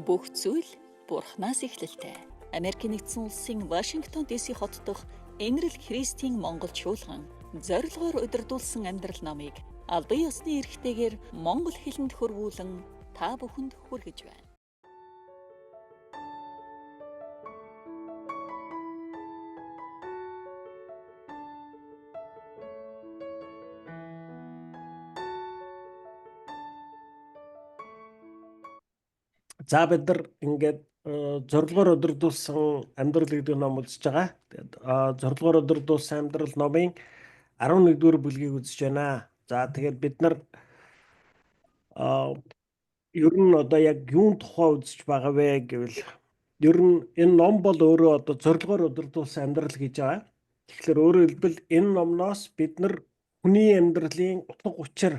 Бүх зүйл Бурханаас эхлэлтэй. Америкийн нэгдсэн улсын Вашингтон DC хот дахь Энэрэл Христийн Монгол чуулган зорилгоор удирдуулсан амьдрал номыг албан ёсны эрхтэйгээр монгол хэлэнд хөрвүүлэн та бүхэнд хүргэж байна. За бид нар ингээд зорилгоор удирдуулсан амьдрал гэдэг ном үзэж байгаа. Тэгээд зорилгоор удирдуулсан амьдрал номын 11-р бүлгийг үзэж байна. За тэгээд бид нар ер нь одоо яг юун тухай үзэж байгаа вэ гэвэл ер нь энэ ном бол өөрөө одоо зорилгоор удирдуулсан амьдрал гэж байгаа. Тэгэхээр өөрөөр хэлбэл энэ номноос бид нар хүний амьдралын утга учир,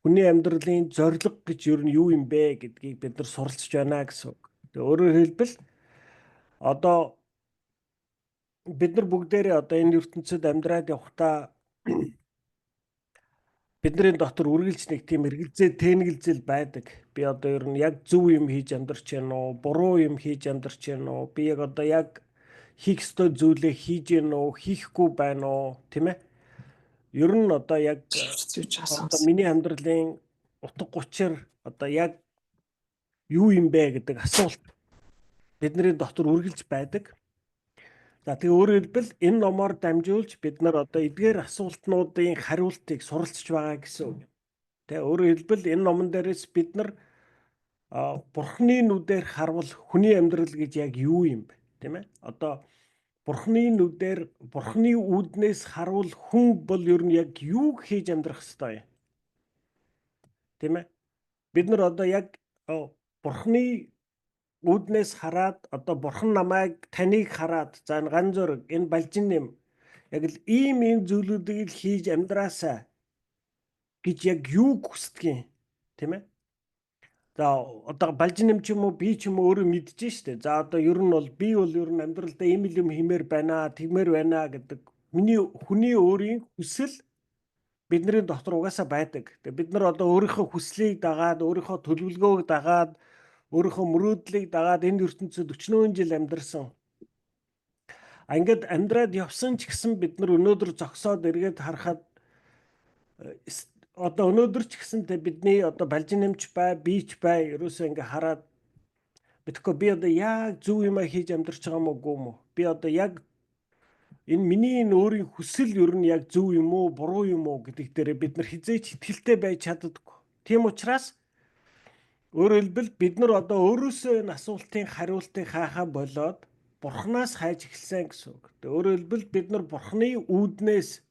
хүний амьдралын зорилго гэж ер нь юу юм бэ гэдгийг бид нар суралцж байна гэсэн үг. Тэгээ өөрөөр хэлбэл одоо бид нар бүгдээрээ одоо энэ ертөнцид амьдраад явахдаа бидний дотор үргэлж нэг тийм эргэлзээ тэнэгэлзэл байдаг. Би одоо ер нь яг зөв юм хийж амьдарч байна уу, буруу юм хийж амьдарч байна уу? Би яг одоо яг хийх ёстой зүйлээ хийж гэнэ үү, хийхгүй байна уу, тийм ээ? Ер нь одоо яг одоо миний амьдралын утга учир одоо яг юу юм бэ гэдэг асуулт бидний дотор үргэлж байдаг. За тэгээ өөрөөр хэлбэл энэ номоор дамжуулж бид нар одоо эдгээр асуултнуудын хариултыг суралцж байгаа гэсэн үг. Тэгээ өөрөөр хэлбэл энэ номон дээрээс бид нар Бурхны нүдээр харвал хүний амьдрал гэж яг юу юм бэ, тийм ээ? Одоо Бурхны нүдээр, Бурхны үүднээс харвал хүн бол ер нь яг юу хийж амьдрах ёстой юм? Тийм ээ? Бид нар одоо яг Бурхны үүднээс хараад одоо Бурхан намайг, таныг хараад, за энэ ган зураг, энэ балжин нэм яг л ийм ийм зүйлүүдийг л хийж амьдраасаа гэж яг юу хүсдэг юм, тийм ээ? За одоо балжин нэм ч юм уу, би ч юм уу өөрөө мэдэж штэ. За одоо ер нь бол би бол ер нь амьдралдаа ийм л юм хиймээр байна, тэгмээр байна гэдэг миний хүний өөрийн хүсэл бидний дотор угаасаа байдаг. Тэгээ бид нар одоо өөрийнхөө хүслийг дагаад, өөрийнхөө төлөвлөгөөг дагаад, өөрийнхөө мөрөөдлийг дагаад энэ ертөнцид 40 жил амьдарсан. А ингээд амьдраад явсан ч гэсэн бид нар өнөөдөр зогсоод эргээд харахад одоо өнөөдөр ч гэсэн те бидний одоо балжин нэмч бай, би ч бай ерөөсөө ингээ хараад мэдхгүй би одоо яг зөв юм а хийж амьдарч байгаа юм уу юм уу? Би одоо яг энэ миний энэ өөрийн хүсэл ер нь яг зөв юм уу, буруу юм уу гэдэг дээрээ бид нар хизээч итгэлтэй байж чаддаггүй. Тийм учраас өөрөөр хэлбэл бид нар одоо өөрөөсөө энэ асуултын хариултыг хаахаа болоод Бурханаас хайж эхэлсэн гэсэн үг. Өөрөөр хэлбэл бид нар Бурханы үүднээс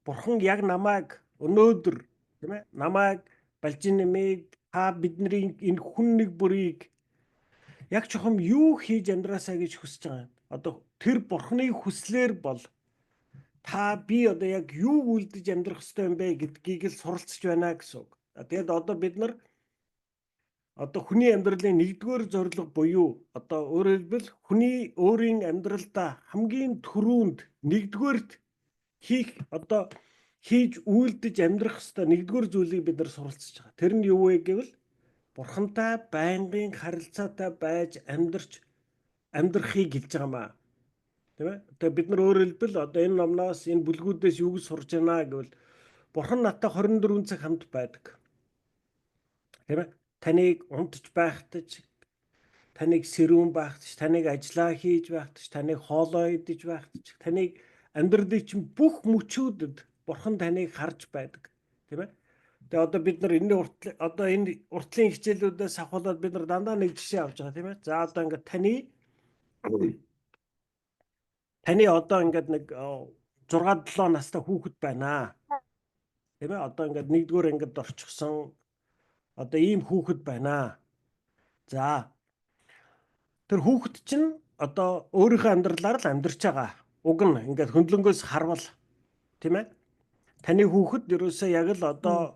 Бурхан яг намайг өнөөдөр, тийм ээ, намайг балжин нэмийг та бидний энэ хүн нэг бүрийг яг чухам юу хийж амьдраасаа гэж хүсэж байгаа юм. Одоо тэр Бурханы хүслээр бол та би одоо яг юу үлдэж амьдрах ёстой юм бэ гэдгийг л суралцж байна гэсэн үг. Тэгээд одоо бид нар одоо хүний амьдралын нэгдүгээр зорилго буюу одоо өөрөөр хэлбэл хүний өөрийн амьдралдаа хамгийн түрүүнд нэгдүгээрт хийх одоо хийж үйлдэж амьдрах ёстой нэгдүгээр зүйлийг бид нар суралцж байгаа. Тэр нь юу вэ гэвэл Бурхантай байнгын харилцаатай байж амьдрч амьдрахыг хэлж байгаа маа. Тийм ээ? Тэгээ бид нар өөрөөр хэлбэл одоо энэ номноос энэ бүлгүүдээс юу гэж сурж байна гэвэл Бурхан надтай 24 цаг хамт байдаг. Тийм ээ? Таныг унтж байхдаж, таныг сэрүүн байхдаж, таныг ажиллаа хийж байхдаж, таныг хоолоо идэж байхдаж, таныг амьдралын чинь бүх мөчүүдэд Бурхан таныг харж байдаг. Тийм ээ? Тэгээ одоо бид нар энэ уртлын одоо энэ уртлын хичээлүүдээс авахулаад бид нар дандаа нэг жишээ авч байгаа, тийм ээ? За одоо ингээд таны одоо ингээд нэг 6 7 настай хүүхэд байна. Тийм ээ? Одоо ингээд нэгдүгээр ангид орчихсон одоо ийм хүүхэд байна. За тэр хүүхэд чинь одоо өөрийнхөө амьдралаар л амьдарч байгаа. Уг нь ингээд хөндлөнгөөс харвал, тийм ээ? Таны хүүхэд ерөөсөө яг л одоо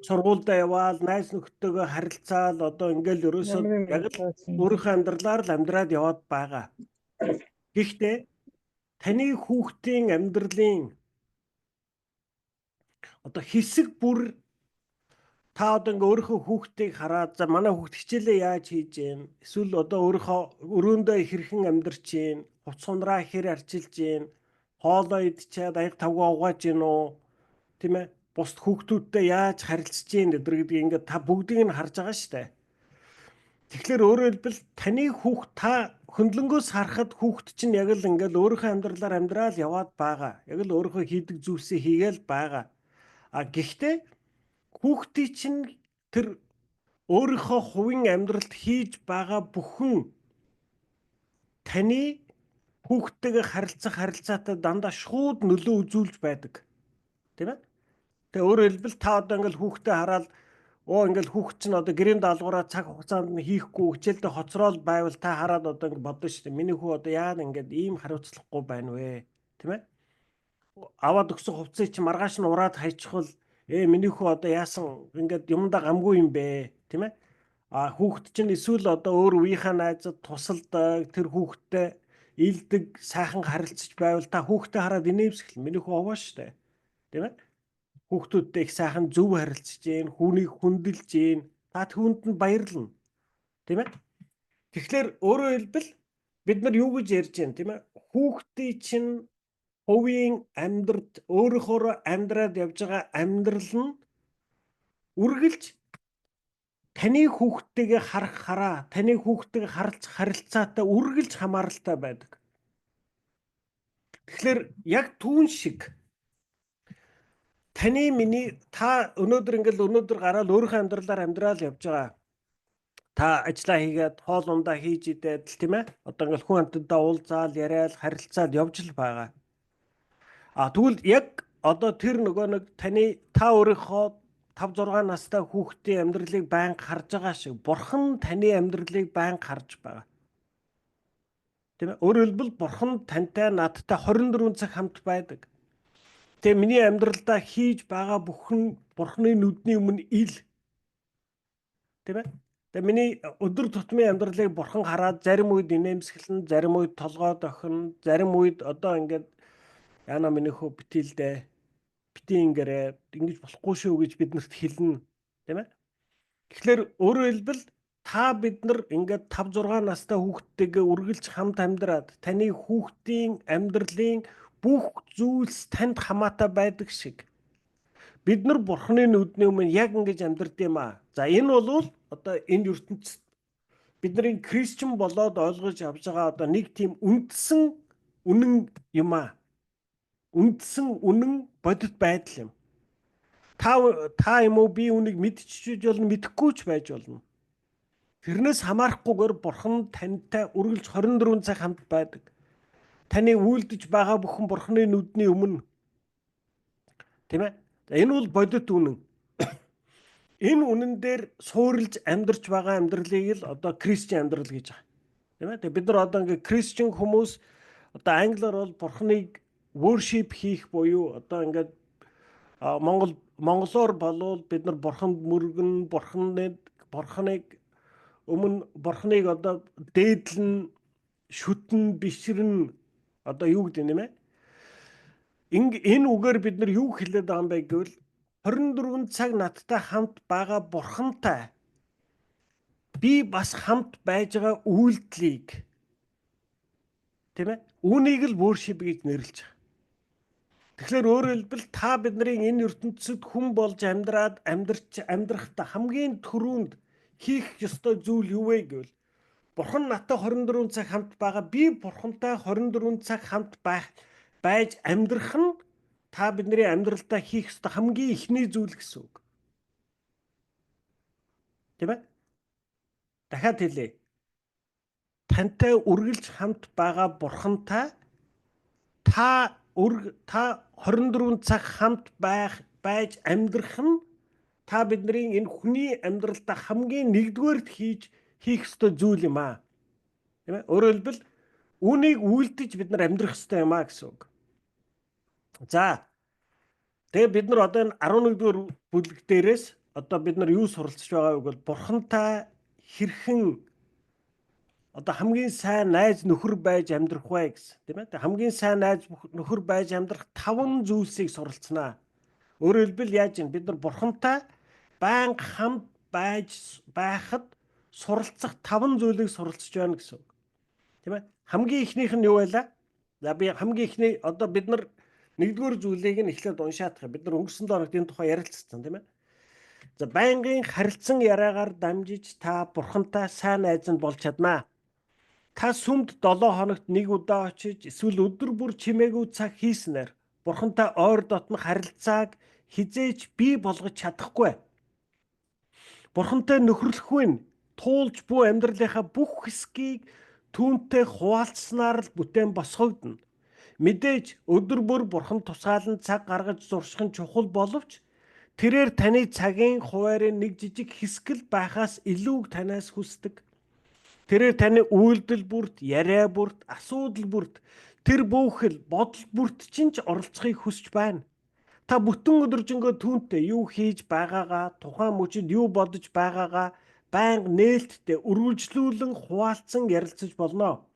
сургуульдаа яваал, найз нөхдөдөө харилцаал одоо ингээл ерөөсөө яг л өөрийнхөө амьдралаар л амьдраад яваад байгаа. Гэхдээ таны хүүхдийн амьдралын одоо хэсэг бүр Та одоо ингээ өөрийнхөө хүүхдийг хараад, за, манай хүүхд хичээлээ яаж хийж гин? Эсвэл одоо өөрийнхөө өрөөндөө хэрхэн амьдарч гин? Хувцас сунраа хэр арчилж гин? Хоолоо идчихэд аяг тавгаа угааж гин үү? Тийм ээ? Бусд хүүхдүүдтэй яаж харилцаж гин гэдгийг ингээд та бүгдийг нь харж байгаа шүү дээ. Тэгэхээр өөрөөр хэлбэл, таны хүүхд, та хөндлөнгөөс харахад хүүхд чинь яг л ингээл өөрийнхөө амьдралаар амьдрал яваад байгаа. Яг л өөрийнхөө хийдэг зүйлсээ хийгээл байгаа. А гэхдээ хүүхдийн чинь тэр өөрийнхөө хувийн амьдралд хийж байгаа бүхэн таны хүүхдтэйгээ харилцах харилцаатай дандаа шууд нөлөө үзүүлж байдаг. Тийм ээ? Тэгээ өөрөөр хэлбэл, та одоо ингээл хүүхдээ хараад, оо, ингээл хүүхд чинь одоо гэрийн даалгавраа цаг хугацаанд нь хийхгүй, хичээлдээ хоцроод байвал та хараад одоо ингэ бодно шүү дээ. Миний хүү одоо яагаад ингээд ийм хариуцлагагүй байна вэ? Тийм ээ? Аваад өгсөн хувцсыг чи маргааш нь ураад хайчихвал, миний хүү одоо яасан ингээд юмдаа гамгүй юм бэ? Тийм ээ? А хүүхд чинь эсвэл одоо өөр үеийнхээ найзад тусалдаг, тэр хүүхдтэй илдэг, сайхан харилцаж байвал та хүүхдээ хараад инээмсэглэн. Миний хүү овоо шүү дээ. Тийм ээ? Хүүхдүүдтэй их сайхан зөв харилцаж гин, хүүнийг хүндэлж гин. Та түүнд нь баярлна. Тийм ээ? Тэгэхээр өөрөөр хэлбэл, бид нар юу гэж ярьж байна, тийм ээ? Хүүхдийн чинь хувийн амьдралд өөрийнхөө амьдраад явж байгаа амьдрал нь үргэлж таны хүүхдтэйгээ харах хараа, таны хүүхдтэйгээ харилцах харилцаатай үргэлж хамааралтай байдаг. Тэгэхээр яг түүн шиг таны, миний, та өнөөдөр ингээл өнөөдөр гараад өөрийнхөө амьдралаар амьдрал явж байгаа. Та ажиллаа хийгээд, хоол ундаа хийж идээд л, тийм ээ. Одоо ингээл хүн амьтадаа уулзаал, яриад, харилцаад явж л байгаа. А тэгвэл яг одоо тэр нөгөө нэг таны, та өөрийнхөө 5 6 настай хүүхдийн амьдралыг байнга харж байгаа шиг Бурхан таны амьдралыг байнга харж байгаа. Тийм ээ? Өөрөөр хэлбэл, Бурхан тантай, надтай 24 цаг хамт байдаг. Тэгээ миний амьдралдаа хийж байгаа бүхэн Бурханы нүдний өмнө ил. Тийм ээ? Тэгээ миний өдөр тутмын амьдралыг Бурхан хараад зарим үед инээмсэглэн, зарим үед толгой дохино, зарим үед одоо ингээд яана миний хөө битийлдэ, бити ингэрээ, ингэж болохгүй шүү гэж биднэрт хэлнэ, тийм ээ. Тэгэхээр өөрөөр хэлбэл, та бид нар ингээд 5 6 настай хүүхдтэйгээ үргэлж хамт амьдраад таны хүүхдийн амьдралын бүх зүйлс танд хамаатай байдаг шиг бид нар Бурхны нүдний өмнө яг ингэж амьдрд юм аа. За, энэ бол одоо энэ ертөнцид бидний Christian болоод ойлгож авч байгаа одоо нэг тийм үндсэн үнэн юм аа. Үндсэн үнэн бодит байдал юм. Та юм уу, би үнийг мэдчихэж болно, мэдэхгүй ч байж болно. Тэрнээс хамаарахгүйгээр Бурхан тантай үргэлж 24 цаг хамт байдаг. Таны үйлдэж байгаа бүхэн Бурханы нүдний өмнө. Тийм ээ? Энэ бол бодит үнэн. Энэ үнэн дээр суурилж амьдарч байгаа амьдралыг л одоо Christian амьдрал гэж байгаа. Тийм ээ? Тэгээ бид нар одоо ингээ Christian хүмүүс одоо англиар бол Бурханыг worship хийх буюу одоо ингээд монголоор болвол бид нар Бурханд мөргөн, Бурханыг өмнө Бурханыг одоо дээдлэн, шүтэн, бишрэн, одоо юу гэдэг юм бэ? Энэ үгээр бид нар юу хэлээд байгаа юм бэ гэвэл 24 цаг надтай хамт байгаа Бурхантай би бас хамт байж байгаа үйлдэлийг, тийм ээ, үүнийг л worship гэж нэрлэж байгаа. Тэгэхээр өөрөөр хэлбэл, та бидний энэ ертөнцид хүн болж амьдраад амьдрч амьдрахдаа хамгийн түрүүнд хийх ёстой зүйл юу вэ гэвэл Бурхан надтай 24 цаг хамт байгаа, би Бурхантай 24 цаг хамт байх байж амьдрах нь та бидний амьдралдаа хийх ёстой хамгийн эхний зүйл гэсэн үг. Тийм ээ? Дахиад хэлье. Тантай үргэлж хамт байгаа Бурхантай та 24 цаг хамт байх байж амьдрах нь та бидний энэ хүний амьдралдаа хамгийн нэгдүгээрт хийх ёстой зүйл юм аа. Тийм ээ? Өөрөөр хэлбэл, үүнийг үйлдэж бид нар амьдрах ёстой юм аа гэсэн үг. За. Тэгээ бид нар одоо энэ 11-р бүлэг дээрээс одоо бид нар юу суралцж байгаа вэ гэвэл Бурхантай хэрхэн одоо хамгийн сайн найз нөхөр байж амьдрах вэ гэсэн, тийм ээ. Хамгийн сайн найз нөхөр байж амьдрах таван зүйлсийг суралцнаа. Өөрөөр хэлбэл, яаж юм бид нар Бурхантай Байнга хамт байж байхад суралцах 5 зүйлийг суралцж байна гэсэн үг. Тийм ээ? Хамгийн эхнийх нь юу байлаа? За, би хамгийн эхний одоо бид нар нэгдүгээр зүйлийг нь эхлээд уншаадах. Бид нар өнгөрсөн хоногт энэ тухай ярилцсан, тийм ээ? За, байнгын харилцан яриагаар дамжиж та бурхантай сайн найз нь болж чаднаа. Та сүмд 7 хоногт нэг удаа очиж эсвэл өдөр бүр чимээгүй цаг хийснээр бурхантай ойр дотно харилцааг хэзээ ч бий болгож чадахгүй. Бурхантай нөхөрлөхгүй нь туулж буй амьдралынхаа бүх хэсгийг түүнтэй хуваалцсанаар л бүтээн босгогдоно. Мэдээж өдөр бүр бурхан тусгаалan цаг гаргаж зурших нь чухал боловч тэрээр таны цагийн хуваарийн нэг жижиг хэсэг л байхаас илүүг танаас хүсдэг. Тэрээр таны үйлдэл бүрт, яриа бүрт, асуудал бүрт, тэр бүхэл бодол бүрт чинь ч оролцохыг хүсэж байна. Та бүтэн өдөржингөө түүнтэй юу хийж байгаагаа, тухайн мөчид юу бодож байгаагаа байнга нээлттэй үргэлжлүүлэн хуваалцан ярилцаж болно.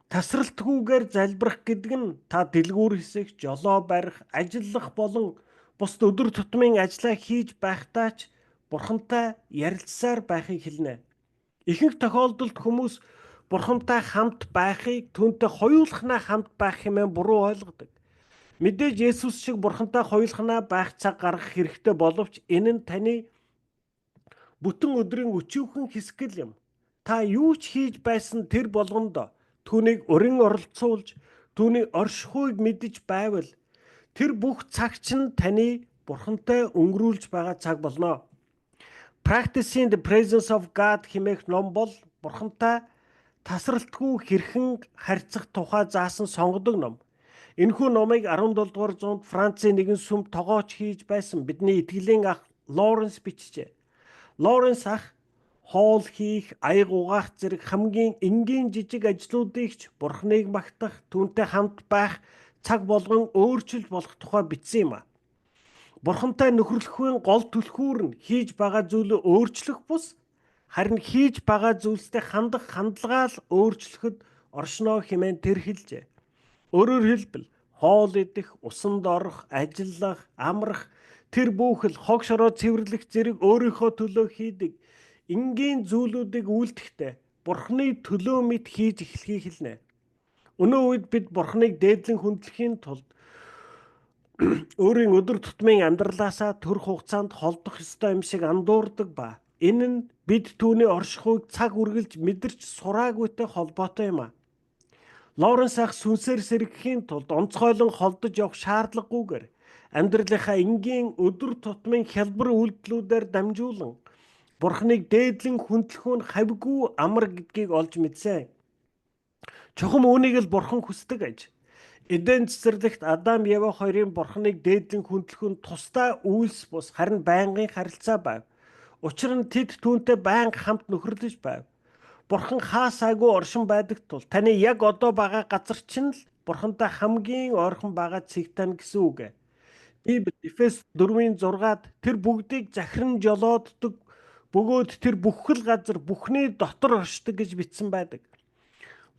Тасралтгүйгээр залбирах гэдэг нь та дэлгүүр хэсэх, жолоо барих, ажиллах болон бусад өдөр тутмын ажлаа хийж байхдаа ч бурхантай ярилцсаар байхыг хэлнэ. Ихэнх тохиолдолд хүмүүс бурхантай хамт байхыг түүнтэй хоёулахнаа хамт байх хэмээн буруу ойлгодог. Мэдээж Есүс шиг бурхантай хоёулахнаа байх цаг гаргах хэрэгтэй боловч энэ нь таны бүтэн өдрийн өчүүхэн хэсэг л юм. Та юу ч хийж байсан тэр болгонд түүнийг өрн оролцуулж түүний оршихуйг мэдэж байвал тэр бүх цаг чинь таны бурхантай өнгөрүүлж байгаа цаг болно. Practicing the Presence of God хэмээх ном бол бурхантай тасралтгүй хэрхэн харьцах тухай заасан сонгодог ном. Энэхүү номыг 17 дугаар зуунд Францын нэгэн сүм тогооч хийж байсан бидний итгэлийн ах Лоренс бичжээ. Лоренс ах хоол хийх, аяг угаах зэрэг хамгийн энгийн жижиг ажлуудыг ч бурхныг магтах, түүнтэй хамт байх цаг болгон өөрчилж болох тухай бичсэн юм а. Бурхантай нөхөрлөхийн гол түлхүүр нь хийж байгаа зүйлээ өөрчлөх бус харин хийж байгаа зүйлстэй хандах хандлагаа л өөрчлөхөд оршноо хэмээн тэр хэлжээ. Өөрөөр хэлбэл, хоол идэх, усанд орох, ажиллах, амрах, тэр бүхэл хог шороо цэвэрлэх зэрэг өөрийнхөө төлөө хийдэг энгийн зүйлүүдийг үйлдэхдээ бурхны төлөө мэт хийж эхлэхийг хэлнэ. Өнөө үед бид бурхныг дээдлэн хүндлэхийн тулд өөрийн өдөр тутмын амьдралаасаа төрөх хугацаанд холдох ёстой юм шиг андуурдаг ба энэ нь бид түүний оршихуйг цаг үргэлж мэдэрч сураагүйтэй холбоотой юм а. Лоренс ах сүнсээр сэргэхийн тулд онцгойлон холдож явах шаардлагагүйгээр амьдралынхаа энгийн өдөр тутмын хялбар үйлдэлүүдээр дамжуулан бурхныг дээдлэн хүндлэх нь хавьгүй амар гэдгийг олж мэдсэн. Чухам үүнийг л бурхан хүсдэг аж. Эден цэцэрлэгт Адам Ева хоёрын бурхныг дээдлэн хүндлэх нь тусдаа үйлс бус харин байнгын харилцаа байв. Учир нь тэд түүнтэй байнга хамт нөхөрлөж байв. Бурхан хаасаагүй оршин байдаг тул таны яг одоо байгаа газар чинь л бурхантай хамгийн ойрхон байгаа цэг тань гэсэн үг. Библи Эфес 4-ийн 6-ад тэр бүгдийг захиран жолооддог бөгөөд тэр бүхэл газар бүхний дотор оршдог гэж бичсэн байдаг.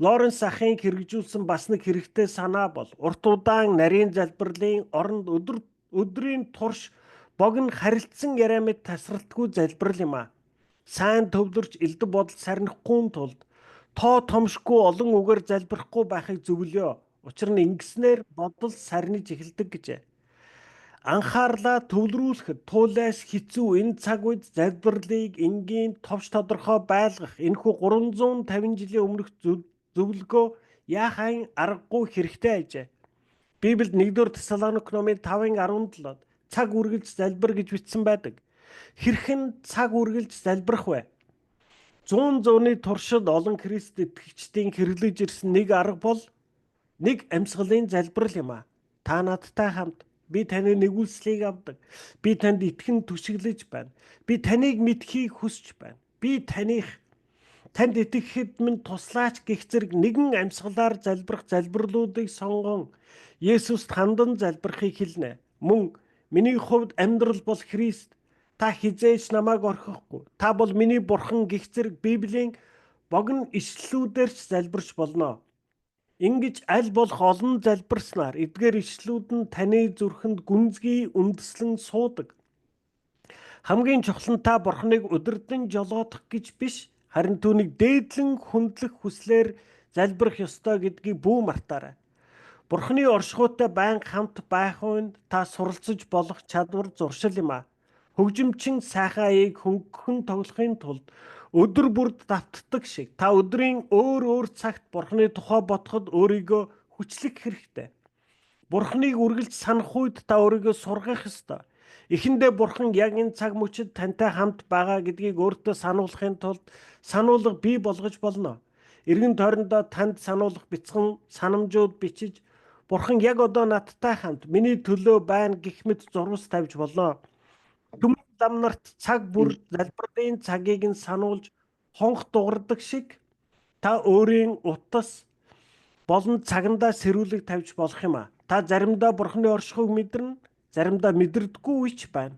Лоренс ахын хэрэгжүүлсэн бас нэг хэрэгтэй санаа бол урт удаан нарийн залбирлын оронд өдөр өдрийн турш богино харилцан яриа мэт тасралтгүй залбирал юм а. Сайн төвлөрч элдэв бодол сарнихгүй тулд тоо томшгүй олон үгээр залбирахгүй байхыг зөвлөё. Учир нь ингэснээр бодол сарниж эхэлдэг гэжээ. Анхаарлаа төвлөрүүлэхэд туулайс хэцүү энэ цаг үед залбирлыг энгийн, товч, тодорхой байлгах энэхүү 350 жилийн өмнөх зөвлөгөө яахын аргагүй хэрэгтэй ажээ. Библиэд 1-р Тесалоник номын 5-ын 17-д цаг үргэлж залбир гэж бичсэн байдаг. Хэрхэн цаг үргэлж залбирах вэ? Зуун зууны туршид олон Христ итгэгчдийн хэрэглэж ирсэн нэг арга бол нэг амьсгалын залбирал юм а. Та надтай хамт: Би таны нигүүлслийг авдаг. Би танд итгэн түшиглэж байна. Би таныг мэдэхийг хүсэж байна. Би таных, танд итгэхэд минь туслаач гэх зэрэг нэгэн амьсгалаар залбирах залбирлуудыг сонгон Есүст хандан залбирахыг хэлнэ. Мөн миний хувьд амьдрал бол Христ. Та хэзээ ч намайг орхихгүй. Та бол миний бурхан гэх зэрэг Библийн богино ишлэлүүдээр ч залбирч болно. Ингэж аль болох олон залбирснаар эдгээр ишлүүд нь таны зүрхэнд гүнзгий үндэслэн суудаг. Хамгийн чухал нь та Бурханыг удирдан жолоодох гэж биш, харин түүнийг дээдлэн хүндлэх хүслээр залбирах ёстой гэдгийг бүү мартаарай. Бурханы оршихуйтай байнга хамт байх үед та суралцаж болох чадвар зуршил юм а. Хөгжимчин сайхан аяыг хөнгөн тоглохын тулд өдөр бүр давтдаг шиг та өдрийн өөр өөр цагт Бурханы тухай бодоход өөрийгөө хүчлэх хэрэгтэй. Бурханыг үргэлж санах үед та өөрийгөө сургах ёстой. Эхэндээ Бурхан яг энэ цаг мөчид тантай хамт байгаа гэдгийг өөртөө сануулахын тулд сануулга бий болгож болно. Эргэн тойрондоо танд сануулах бяцхан санамжууд бичиж Бурхан яг одоо надтай хамт миний төлөө байна гэх мэт зурвас тавьж болно. Түмэн лам нарт цаг бүр залбирлын цагийг нь сануулж хонх дуурдаг шиг та өөрийн утас болон цагандаа сэрүүлэг тавьж болох юм а. Та заримдаа Бурханы оршихуйг мэдэрнэ, заримдаа мэдэрдэггүй үеч байна.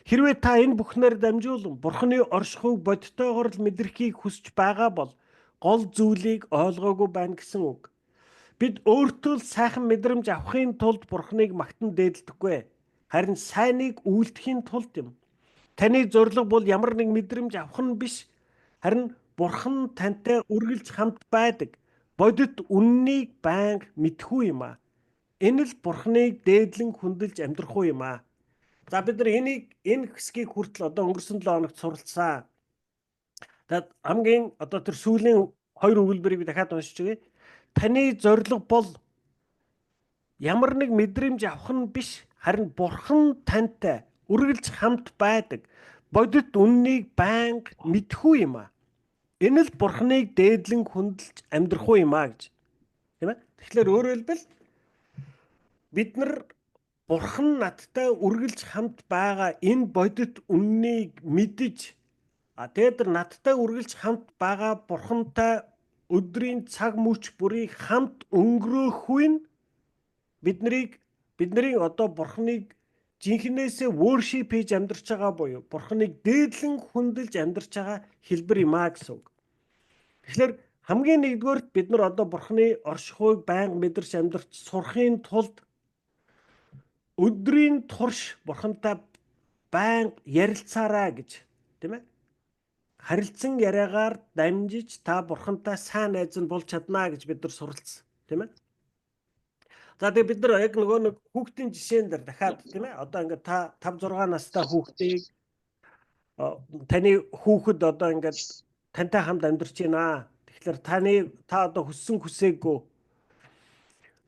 Хэрвээ та энэ бүхнээр дамжуулан Бурханы оршихуйг бодтойгоор л мэдрэхийг хүсэж байгаа бол гол зүйлийг ойлгоогүй байна гэсэн үг. Бид өөртөө л сайхан мэдрэмж авахын тулд Бурханыг магтан дээдэлдэггүй. Харин сайныг үйлдэхийн тулд юм. Таны зорилго бол ямар нэг мэдрэмж авах нь биш. Харин Бурхан тантай үргэлж хамт байдаг. Бодит үннийг байнга мэдхүү юм а. Энэ л Бурханыг дээдлэн хүндэлж амьдрах уу юм а. За, бид нар энийг, энэ хэсгийг хүртэл одоо өнгөрсөн 7 хоногт суралцсан. Тэгээд хамгийн одоо тэр сүүлийн хоёр өгүүлбэрийг би дахиад уншиж өгье. Таны зорилго бол ямар нэг мэдрэмж авах нь биш, харин Бурхан тантай үргэлж хамт байдаг. Бодит үннийг байнга мэдхүү юм а. Энэ л Бурханыг дээдлэн хүндэлж амьдрах уу юм а гэж. Тийм ээ? Тэгэхээр өөрөөр хэлбэл, бид нар Бурхан надтай үргэлж хамт байгаа энэ бодит үннийг мэдэж, а тэгээд тэр надтай үргэлж хамт байгаа Бурхантай өдрийн цаг мөч бүрийг хамт өнгөрөөх үе нь бидний одоо Бурханыг жинхэнээсээ worship хийж амьдарч байгаа буюу Бурханыг дээдлэн хүндэлж амьдарч байгаа хэлбэр юм а гэсэн үг. Тэгэхээр хамгийн нэгдүгээрт бид нар одоо Бурханы оршихуйг байнга мэдэрч амьдарч сурахын тулд өдрийн турш Бурхантай байнга ярилцаарай гэж, тийм ээ. Харилцан яриагаар дамжиж та Бурхантай сайн найз нь болж чаднаа гэж бид нар суралцсан, тийм ээ. За, тэгээ бид нар яг нөгөө нэг хүүхдийн жишээн дээр дахиад, тийм ээ. Одоо ингээд та 5 6 настай хүүхдийг, таны хүүхэд одоо ингээд тантай хамт амьдарч байна. Тэгэхээр та одоо хүссэн хүсээгүй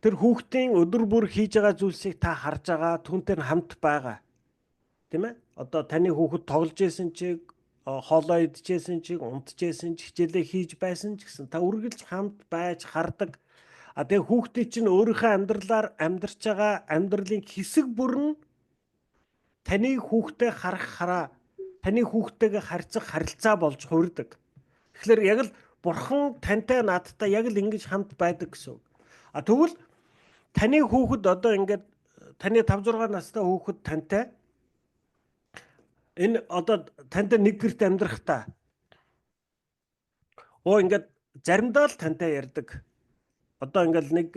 тэр хүүхдийн өдөр бүр хийж байгаа зүйлсийг та харж байгаа, түүнтэй нь хамт байгаа. Тийм ээ? Одоо таны хүүхэд тоглож исэн чиг, хоолоо идчихсэн чиг, унтчихсэн ч, хичээлээ хийж байсан ч гэсэн та үргэлж хамт байж хардаг. А тэгээ хүүхдийн чинь өөрийнхөө амьдралаар амьдарч байгаа амьдралын хэсэг бүр нь таны хүүхдээ харах хараа, таны хүүхдтэйгээ харьцах харилцаа болж хувирдаг. Тэгэхээр яг л Бурхан тантай, надтай яг л ингэж хамт байдаг гэсэн үг. А тэгвэл таны хүүхэд одоо ингээд таны 5 6 настай хүүхэд тантай энэ одоо тантай нэг гэрт амьдрахдаа ингээд заримдаа л тантай ярьдаг. Одоо ингээд нэг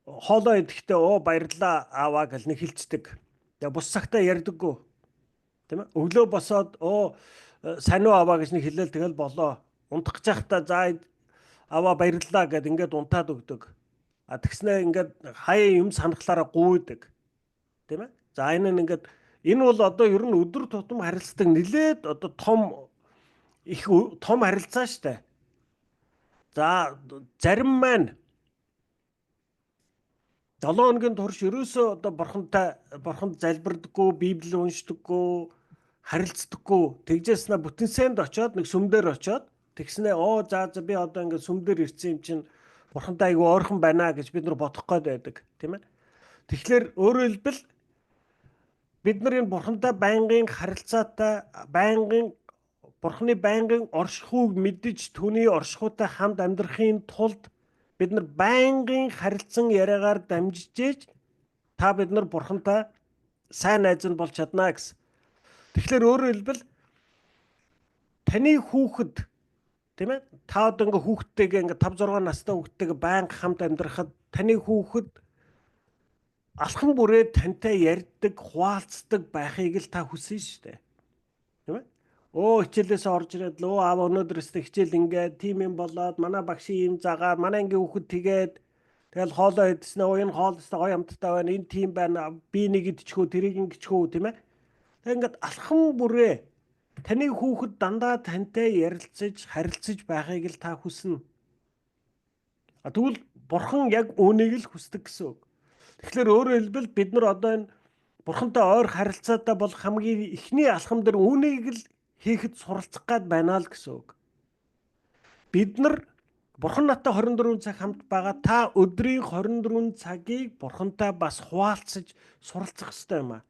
хоолоо идэхдээ "Оо, баярлалаа, ааваа" гэл нэг хэлцдэг. Тэгээ бус цагтаа ярьдаггүй. Тийм ээ? Өглөө босоод "Оо, сайн уу, ааваа" гэж нэг хэлээл тэгэл болоо. Унтах гэж байхдаа "За, ааваа, баярлалаа" гэд ингээд унтаад өгдөг. А тэгснээ ингээд хаяа юм санахлаараа гуйдаг. Тийм ээ? За, энэ нь ингээд энэ бол одоо ер нь өдөр тутам харилцдаг нилээд одоо том их том харилцаа штэ. За, зарим маань 7 хоногийн турш ерөөсөө одоо бурхантай, бурханд залбирдаггүй, Библи уншдаггүй, харилцдаггүй. Тэгжээснэ бүтэн сайнд очоод, нэг сүм дээр очоод тэгснэ "Оо, за за, би одоо ингээд сүм дээр ирсэн юм чинь бурхантай айгүй ойрхон байна" гэж бид нар бодох гээд байдаг, тийм ээ. Тэгэхээр өөрөөр хэлбэл, бид нар энэ бурхантай байнгын харилцаатай, байнгын бурхны байнгын оршихуйг мэдэж, түүний оршихуйтай хамт амьдрахын тулд бид нар байнгын харилцан яриагаар дамжиж та бид нар бурхантай сайн найз нь болж чаднаа гэсэн. Тэгэхээр өөрөөр хэлбэл, таны хүүхэд, тийм ээ, та одоо ингээ хүүхдтэйгээ, ингээ 5 6 настай хүүхдтэйгээ байнга хамт амьдрахад таны хүүхэд алхам бүрээ тантай ярьдаг, хуваалцдаг байхыг л та хүсэн шүү дээ. Тийм ээ? Өө, хичээлээс орж ирээд л, өө, аав, өнөөдөр өстө хичээл ингээд тийм юм болоод, манай багш ийм загаа, манай ангийн хүүхэд тэгээд тэгэл хоолоо идсэн, өө, энэ хоол өстө гоё амттай байна, энэ тийм байна, би нэг идчихүү, тэрийг ингэчихүү, тийм ээ? Тэг ингээд алхам бүрээ таны хүүхэд дандаа тантай ярилцаж, харилцаж байхыг л та хүснэ. А тэгвэл Бурхан яг үүнийг л хүсдэг гэсэн үг. Тэгэхээр өөрөөр хэлбэл бид нар одоо энэ Бурхантай ойр харилцаатай бол хамгийн эхний алхам дээр үүнийг л хийхэд суралцах гад байна л гэсэн үг. Бид нар Бурхан надтай 24 цаг хамт байгаа, та өдрийн 24 цагийг Бурхантай бас хуваалцаж суралцах ёстой юм аа.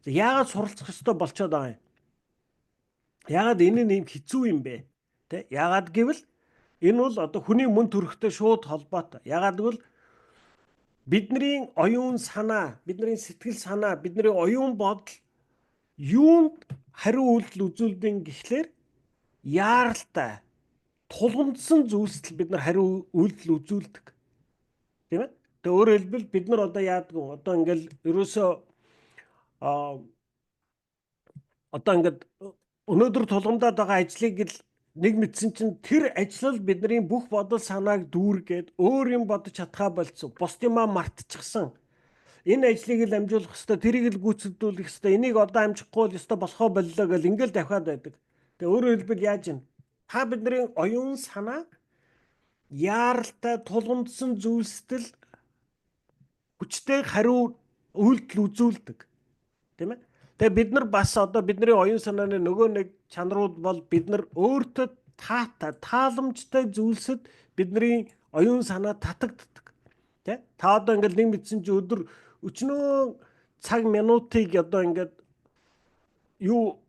Яагаад суралцах ёстой болчоод байгаа юм? Яагаад энэ нь ийм хэцүү юм бэ? Тэ? Яагаад гэвэл энэ бол одоо хүний мөн төрхтэй шууд холбоотой. Яагаад гэвэл бидний оюун санаа, бидний сэтгэл санаа, бидний оюун бодол юунд хариу үйлдэл үзүүлдэг гэхлээр яаралтай, тулгамдсан зүйлсэл бид нар хариу үйлдэл үзүүлдэг. Тийм ээ? Тэгээ өөрөөр хэлбэл бид нар одоо яадаг вэ? Одоо ингээл ерөөсөө одоо ингээд өнөөдөр тулгамдаад байгаа ажлыг л нэг мэдсэн чинь тэр ажил л бидний бүх бодол санааг дүүргээд өөр юм бодож чадхаа болцсон. Бусд юмаа мартчихсан. Энэ ажлыг л амжуулах хэвээр, тэрийг л гүйцэтгүүлэх хэвээр, энийг одоо амжихгүй л ёстой болохоо боллоо гэл ингээл давхиад байдаг. Тэгээ өөрөөр хэлбэл яаж юм? Та бидний оюун санаа яаралтай, тулгамдсан зүйлстэл хүчтэй хариу үйлдэл үзүүлдэг. Тийм ээ? Тэгээ бид нар бас одоо бидний оюун санааны нөгөө нэг чанарууд бол бид нар өөртөө таатай, тааламжтай зүйлсэд бидний оюун санаа татагддаг. Тэ? Та одоо ингээл нэг мэдсэн чи өдөр өчнөө цаг минутыг одоо ингээд юу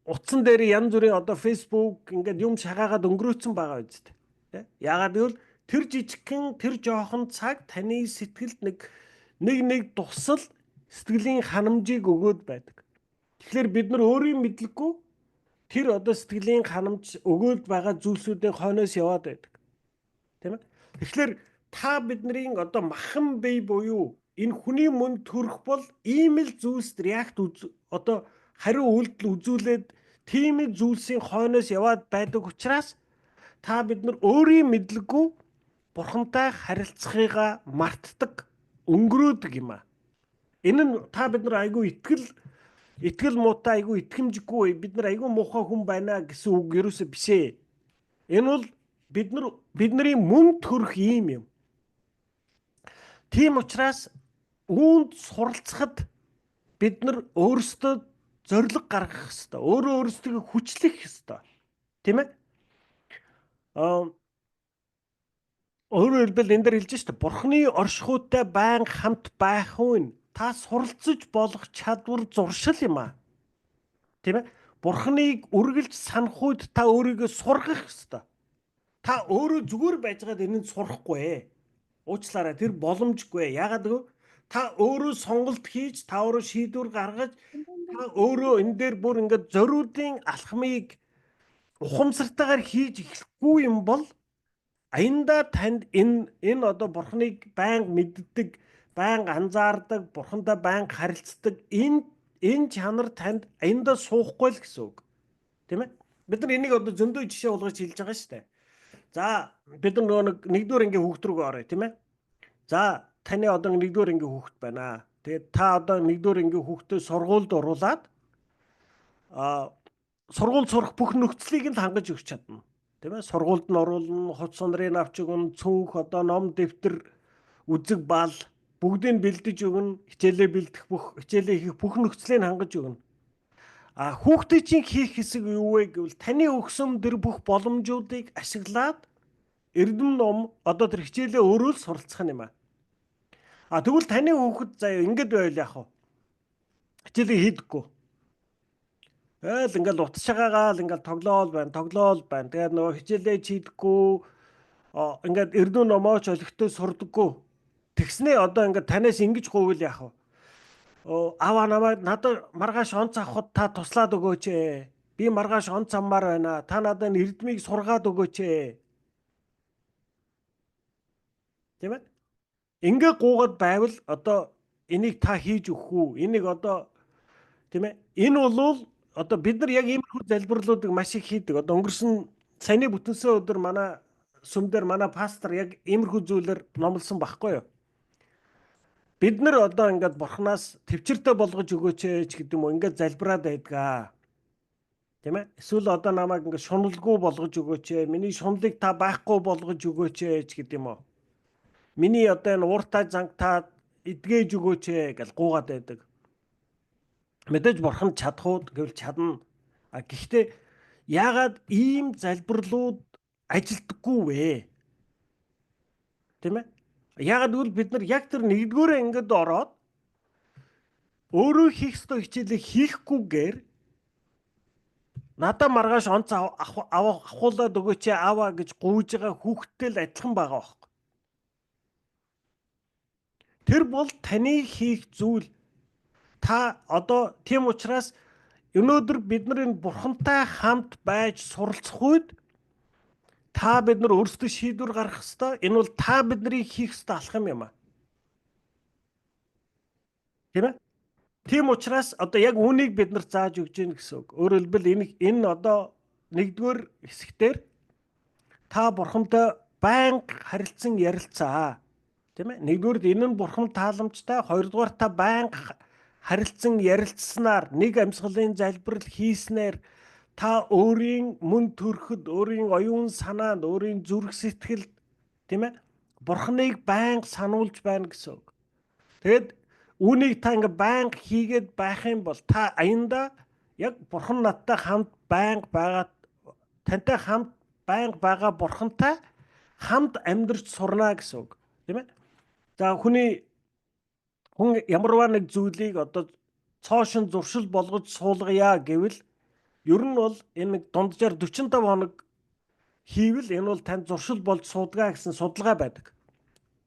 утсан дээр янз бүрийн одоо Facebook ингээд юм шагаагаад өнгөрөөцөн байгаа үст. Тэ? Яагаад гэвэл тэр жижигхэн, тэр жоохон цаг таны сэтгэлд нэг нэг нэг дусал сэтгэлийн ханамжийг өгөөд байдаг. Тэгэхээр бид нар өөрийн мэдлэггүй тэр одоо сэтгэлийн ханамж өгөөд байгаа зүйлсүүдийн хойноос яваад байдаг. Тийм ээ? Тэгэхээр та бидний одоо махан бие буюу энэ хүний мөн төрөх бол ийм л зүйлсд реакт одоо хариу үйлдэл үзүүлээд тийм л зүйлсийн хойноос яваад байдаг учраас та бид нар өөрийн мэдлэггүй Бурхантай харилцахыгаа мартдаг, өнгөрөөдөг юм а. Энэ нь та бид нар айгүй итгэл муутай, айгүй итгэмжгүй, бид нар айгүй муухай хүн байна гэсэн үг ерөөсөө биш ээ. Энэ бол бид нар бидний мөн төрөх ийм юм. Тийм учраас үүнд суралцахад бид нар өөрсдөө зориг гаргах ёстой. Өөрөө өөрсдөө хүчлэх ёстой. Тийм ээ? Аа, өөрөөр хэлбэл энэ дээр хэлж штэ, Бурхны оршихуйтай байнга хамт байх үн та суралцаж болох чадвар зуршил юм аа. Тийм ээ? Бурхныг үргэлж санах үед та өөрийгөө сургах ёстой. Та өөрөө зүгээр байжгаад энэнд сурахгүй. Уучлаарай, тэр боломжгүй. Яагаад гэвэл та өөрөө сонголт хийж, та өөрөө шийдвэр гаргаж, та өөрөө энэ дээр бүр ингээд зориудын алхмыг ухамсартайгаар хийж эхлэхгүй юм бол аяндаа танд энэ одоо Бурхныг байнга мэддэг, байнга анзаардаг, Бурхантай байнга харилцдаг энэ чанар танд аяндаа суухгүй л гэсэн үг. Тийм ээ? Бид нар энийг одоо зөндөө жишээ болгож хэлж байгаа шүү дээ. За, бид нар нөгөө нэг нэгдүгээр ангийн хүүхд рүүгээ оръё, тийм ээ? За, таны одоо нэгдүгээр ангийн хүүхэд байна. Тэгээд та одоо нэгдүгээр ангийн хүүхдээ сургуульд оруулаад сургууль сурах бүх нөхцөлийг нь хангаж өгч чадна. Тийм ээ? Сургуульд нь оруулна, хувцас сонрыг авч өгнө, цүнх, одоо ном, дэвтэр, үзэг бал бүгдийг бэлдэж өгнө, хичээлээ бэлдэх бүх, хичээлээ хийх бүх нөхцөлийг хангаж өгнө. А хүүхдийн чинь хийх хэсэг юу вэ гэвэл таны өгсөн тэр бүх боломжуудыг ашиглаад эрдэм ном одоо тэр хичээлээ өөрөө л суралцах юм а. А тэгвэл таны хүүхэд заяа ингэж байвал яах вэ? Хичээлээ хийдэггүй. Айл ингээл утас шагаагаал ингээл тоглоол байна, тоглоол байна. Тэгээд нөгөө хичээлээ чийдэггүй, ингээд эрдэм номооч олигтой сурдаггүй. Тэгснээ одоо ингээд танаас ингэж гуйвал яах вэ? Аваа, намайг надад маргааш онц авахд та туслаад өгөөч ээ. Би маргааш онц авмаар байна. Та надад эрдмийг сургаад өгөөч ээ. Тийм ээ? Ингээ гуугаад байвал одоо Энийг та хийж өгөх үү? Энийг одоо тийм ээ. Энэ бол одоо бид нар яг иймэрхүү залбирлуудыг маш их хийдэг. Одоо өнгөрсөн саяны бүтэнсэн өдөр манай сүм дээр манай пастор яг иймэрхүү зүйлээр номлосон байхгүй юу? Бид нар одоо ингээд бурхнаас төвчөртэй болгож өгөөч ч гэдэг юм уу, ингээд залбираад байдгаа. Тийм ээ? Эсвэл одоо намайг ингээд шуналгүй болгож өгөөч, миний шуналыг та байхгүй болгож өгөөч ч гэдэг юм уу. Миний одоо энэ ууртай зангтаа эдгэж өгөөч гэж гуугаад байдаг. Мэдээж бурхан чадах уу гэвэл чадна. А гэхдээ яагаад ийм залбирлууд ажилдаггүй вэ? Тийм ээ? Яагаад гэвэл бид нар яг тэр нэгдүгээр ангид ороод өөрөө хийх ёстой хичээлээ хийхгүйгээр надаа маргааш онц авахуулаад өгөөч ааваа гэж гуйж байгаа хүүхдтэй л адилхан байгаа байхгүй. Тэр бол таны хийх зүйл. Та одоо тийм учраас өнөөдөр бид нар энэ бурхантай хамт байж суралцах үед та бид нар өөрсдөө шийдвэр гаргах ёстой. Энэ бол та бидний хийх ёстой алхам юм а. Тийм ээ? Тийм учраас одоо яг үүнийг бид нар зааж өгч гин гэсэн үг. Өөрөөр хэлбэл энэ одоо нэгдүгээр хэсэгтэр та бурхантай байнга харилцан ярилцаа. Тийм ээ? Нэгдүгээрт энэ нь бурхан тааламжтай, хоёрдугаар та байнга харилцан ярилцсанаар нэг амьсгалын залбирал хийснээр та өөрийн мөн төрөхөд, өөрийн оюун санаанд, өөрийн зүрх сэтгэлд, тийм ээ, бурханыг байнга сануулж байна гэсэн үг. Тэгээд үүнийг та ингээ байнга хийгээд байх юм бол та аяндаа яг бурхан надтай хамт байнга байгаа, тантай хамт байнга байгаа бурхантай хамт амьдрч сурна гэсэн үг. Тийм ээ? За хүн ямарваа нэг зүйлийг одоо цоошин зуршил болгож суулгая гэвэл ер нь бол энэ нэг дунджаар 45 хоног хийвэл энэ бол танд зуршил болж суудгаа гэсэн судалгаа байдаг.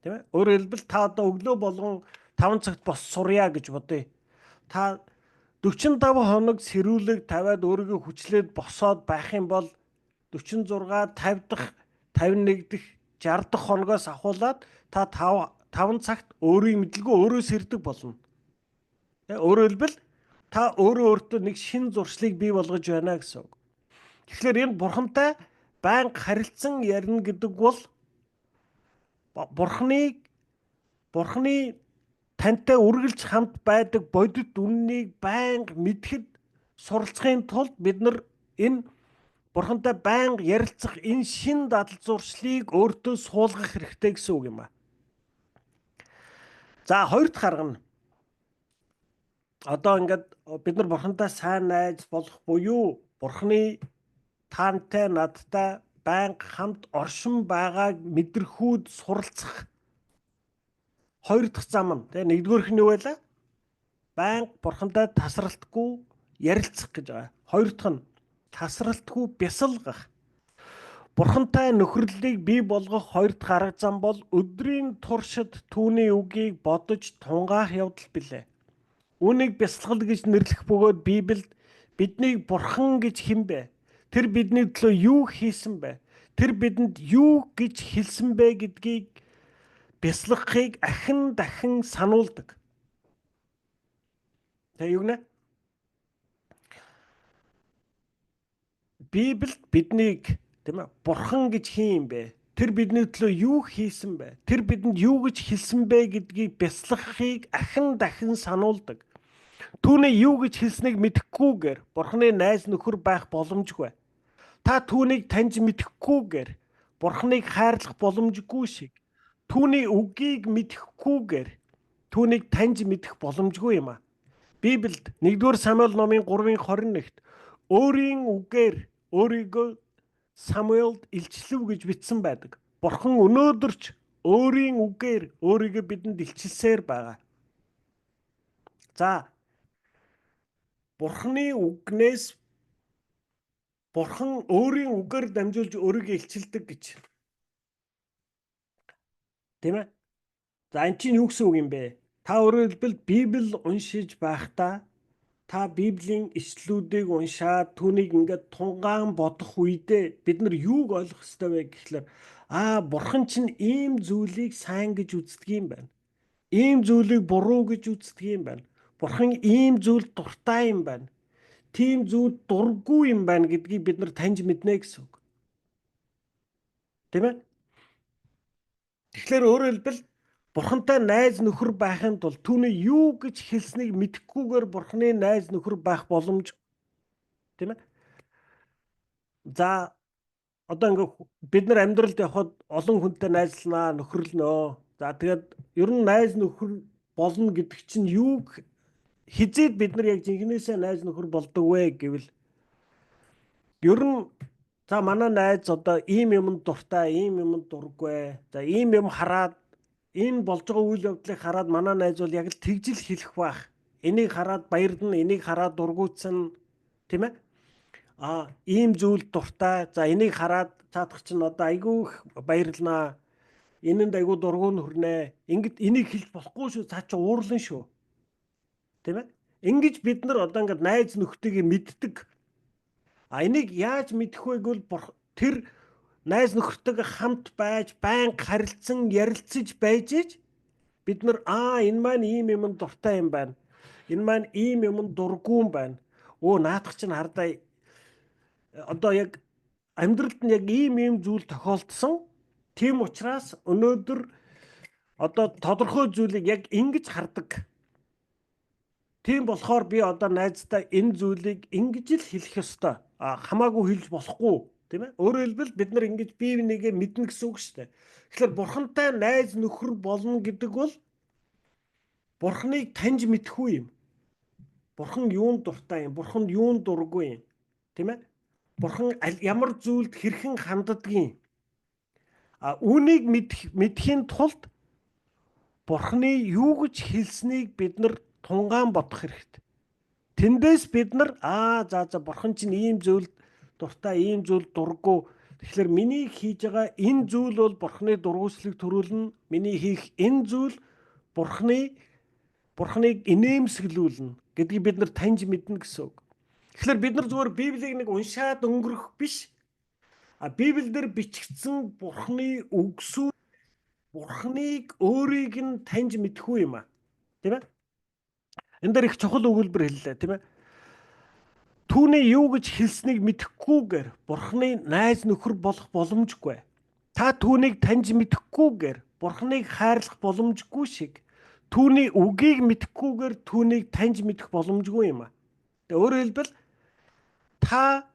Тийм ээ? Өөрөөр хэлбэл та одоо өглөө болгон 5 цагт бос сурья гэж бодъё. Та 45 хоног сэрүүлэг тавиад өөрийгөө хүчлээд босоод байх юм бол 46, 50 дахь, 51 дэх, 60 дахь хоногоос ахуулаад та 5 цагт өөрийн мэдлгүй өөрөө сэрдэг болно. Өөрөөр хэлбэл та өөрөө өөртөө нэг шин зуршлыг бий болгож байна гэсэн үг. Тэгэхээр энэ бурхантай байнга харилцан ярина гэдэг бол бурхны тантай үргэлж хамт байдаг бодит үннийг байнга мэдхэд суралцахын тулд бид нар энэ бурхантай байнга ярилцах энэ шин дадал зуршлыг өөртөө суулгах хэрэгтэй гэсэн үг юм а. За хоёр дахь арга нь одоо ингээд бид нар бурхантай сайн найз болох буюу бурхны таантай надтай байнга хамт оршин байгааг мэдрэхүүд суралцах хоёр дахь зам нь тэгээ нэгдүгээрх нь юу байлаа? Байнга бурхантай тасралтгүй ярилцах гэж байгаа. Хоёр дахь нь тасралтгүй бясалгах. Бурхантай нөхөрлөлийг бий болгох хоёр дахь арга зам бол өдрийн туршид түүний үгийг бодож тунгаах явдал билээ. Үүнийг бясалгал гэж нэрлэх бөгөөд Библиэд биднийг бурхан гэж хэн бэ? Тэр бидний төлөө юу хийсэн бэ? Тэр бидэнд юу гэж хэлсэн бэ гэдгийг бясалгахыг ахин дахин сануулдаг. Тэг юу гэнэ? Библиэд биднийг, тийм ээ, бурхан гэж хэн юм бэ? Тэр бидний төлөө юу хийсэн бэ? Тэр бидэнд юу гэж хэлсэн бэ гэдгийг бясалгахыг ахин дахин сануулдаг. Түүний юу гэж хэлснийг мэдэхгүйгээр бурханы найз нөхөр байх боломжгүй. Та түүнийг таньж мэдэхгүйгээр бурханыг хайрлах боломжгүй шиг түүний үгийг мэдэхгүйгээр түүнийг таньж мэдэх боломжгүй юм а. Библиэд 1-р Самуэль номын 3:21-т өөрийн үгээр өөрийгөө Самуэлд илчлэв гэж бичсэн байдаг. Бурхан өнөөдөр ч өөрийн үгээр өөрийгөө бидэнд илчилсээр байгаа. За Бурханы үгнээс Бурхан өөрийн үгээр дамжуулж өөрийгөө илчилдэг гэж. Тийм ээ? За энэ чинь юу гэсэн үг юм бэ? Та өөрөөр хэлбэл Библи уншиж байхдаа та Библийн ишлүүдийг уншаад түүнийг ингээд тунгаан бодох үедээ бид нар юуг ойлгох ёстой вэ гэхлээр бурхан чинь ийм зүйлийг сайн гэж үздэг юм байна. Ийм зүйлийг буруу гэж үздэг юм байна. Бурхан ийм зүйл дуртай юм байна. Тийм зүйл дургүй юм байна гэдгийг бид нар таньж мэднэ гэсэн үг. Тийм ээ? Тэгэхээр өөрөөр хэлбэл Бурхантай найз нөхөр байхын тулд түүний юу гэж хэлснийг мэдэхгүйгээр Бурханы найз нөхөр байх боломж, тийм ээ? За, одоо ингээ бид нар амьдралд явхад олон хүнтэй найзлнаа, нөхөрлөнөө. За, тэгээд ер нь найз нөхөр болно гэдэг чинь юу, хэзээд бид нар яг жинхэнээсээ найз нөхөр болдог вэ гэвэл ер нь за, манай найз одоо ийм юмд дуртай, ийм юмд дургүй. За, ийм юм хараад, энэ болж байгаа үйл явдлыг хараад манай найз бол яг л тэгж л хэлэх байх. Энийг хараад баярлна, энийг хараад дургүйцэн, тийм ээ? А, ийм зүйл дуртай. За, энийг хараад цаадах чинь одоо айгүй их баярлнаа. Энэнд айгүй дургуй нөхрнэ. Ингээд энийг хэлж болохгүй шүү. Цаа чи уурлан шүү. Тийм ээ? Ингэж бид нар одоо ингээд найз нөхдгийг мэддэг. А энийг яаж мэдэх вэ гэвэл тэр найз нөхөртэйгээ хамт байж, байнга харилцан ярилцаж байж ич бид нар аа, энэ маань ийм юмд дуртай юм байна. Энэ маань ийм юмд дургүй юм байна. Өө, наадах чинь хардаа одоо яг амьдралд нь яг ийм ийм зүйл тохиолдсон. Тийм учраас өнөөдөр одоо тодорхой зүйлийг яг ингэж хардаг. Тийм болохоор би одоо найздаа энэ зүйлийг ингэж л хэлэх ёстой. А хамаагүй хэлж болохгүй, тийм ээ. Өөрөөр хэлбэл бид нар ингэж бие бинийгээ мэднэ гэсэн үг шүү дээ. Тэгэхээр бурхантай найз нөхөр болно гэдэг бол бурхныг таньж мэдэхгүй юм. Бурхан юунд дуртай юм? Бурхан юунд дургүй юм? Тийм ээ? Бурхан ямар зүйлд хэрхэн ханддагын? А үүнийг мэдэхийн тулд Бурханы юу гэж хэлснийг бид нар тунгаан бодох хэрэгтэй. Тэндээс бид нар аа, за за, бурхан чинь ийм зүйлд дуртай, ийм зүйл дургүй. Тэгэхээр миний хийж байгаа энэ зүйл бол бурханы дургүйцлийг төрүүлнэ. Миний хийх энэ зүйл бурханыг инээмсэглүүлнэ гэдгийг бид нар таньж мэднэ гэсэн үг. Тэгэхээр бид нар зүгээр Библийг нэг уншаад өнгөрөх биш. А Библиэлд бичигдсэн бурханы үгсүүд бурханыг өөрийг нь таньж мэдэхгүй юм а. Тийм ээ? Энэ дээр их чухал өгүүлбэр хэллээ, тийм ээ. Түүний юу гэж хэлснийг мэдэхгүйгээр бурхны найз нөхөр болох боломжгүй. Та түүнийг таньж мэдэхгүйгээр бурхныг хайрлах боломжгүй шиг түүний үгийг мэдэхгүйгээр түүнийг таньж мэдэх боломжгүй юм а. Тэгээ өөрөөр хэлбэл та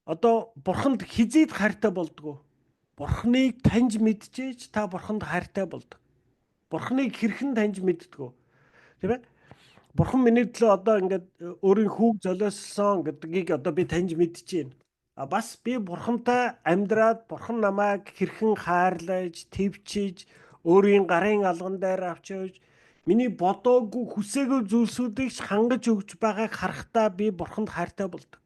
одоо бурханд хэзээд хайртай болдгоо. Бурхныг таньж мэдчихэж та бурханд хайртай болдог. Бурхныг хэрхэн таньж мэддгөө? Тийм ээ? Бурхан миний төлөө одоо ингээд өөрийн хүүг золиослсон гэдгийг одоо би таньж мэдчихээн. А бас би бурхантай амьдраад бурхан намайг хэрхэн хайрлаж, твчиж, өөрийн гарын алган дээр авч явж, миний бодоогүй, хүсээгүй зүйлсүүдийг хангаж өгч байгааг харахтаа би бурханд хайртай болдог.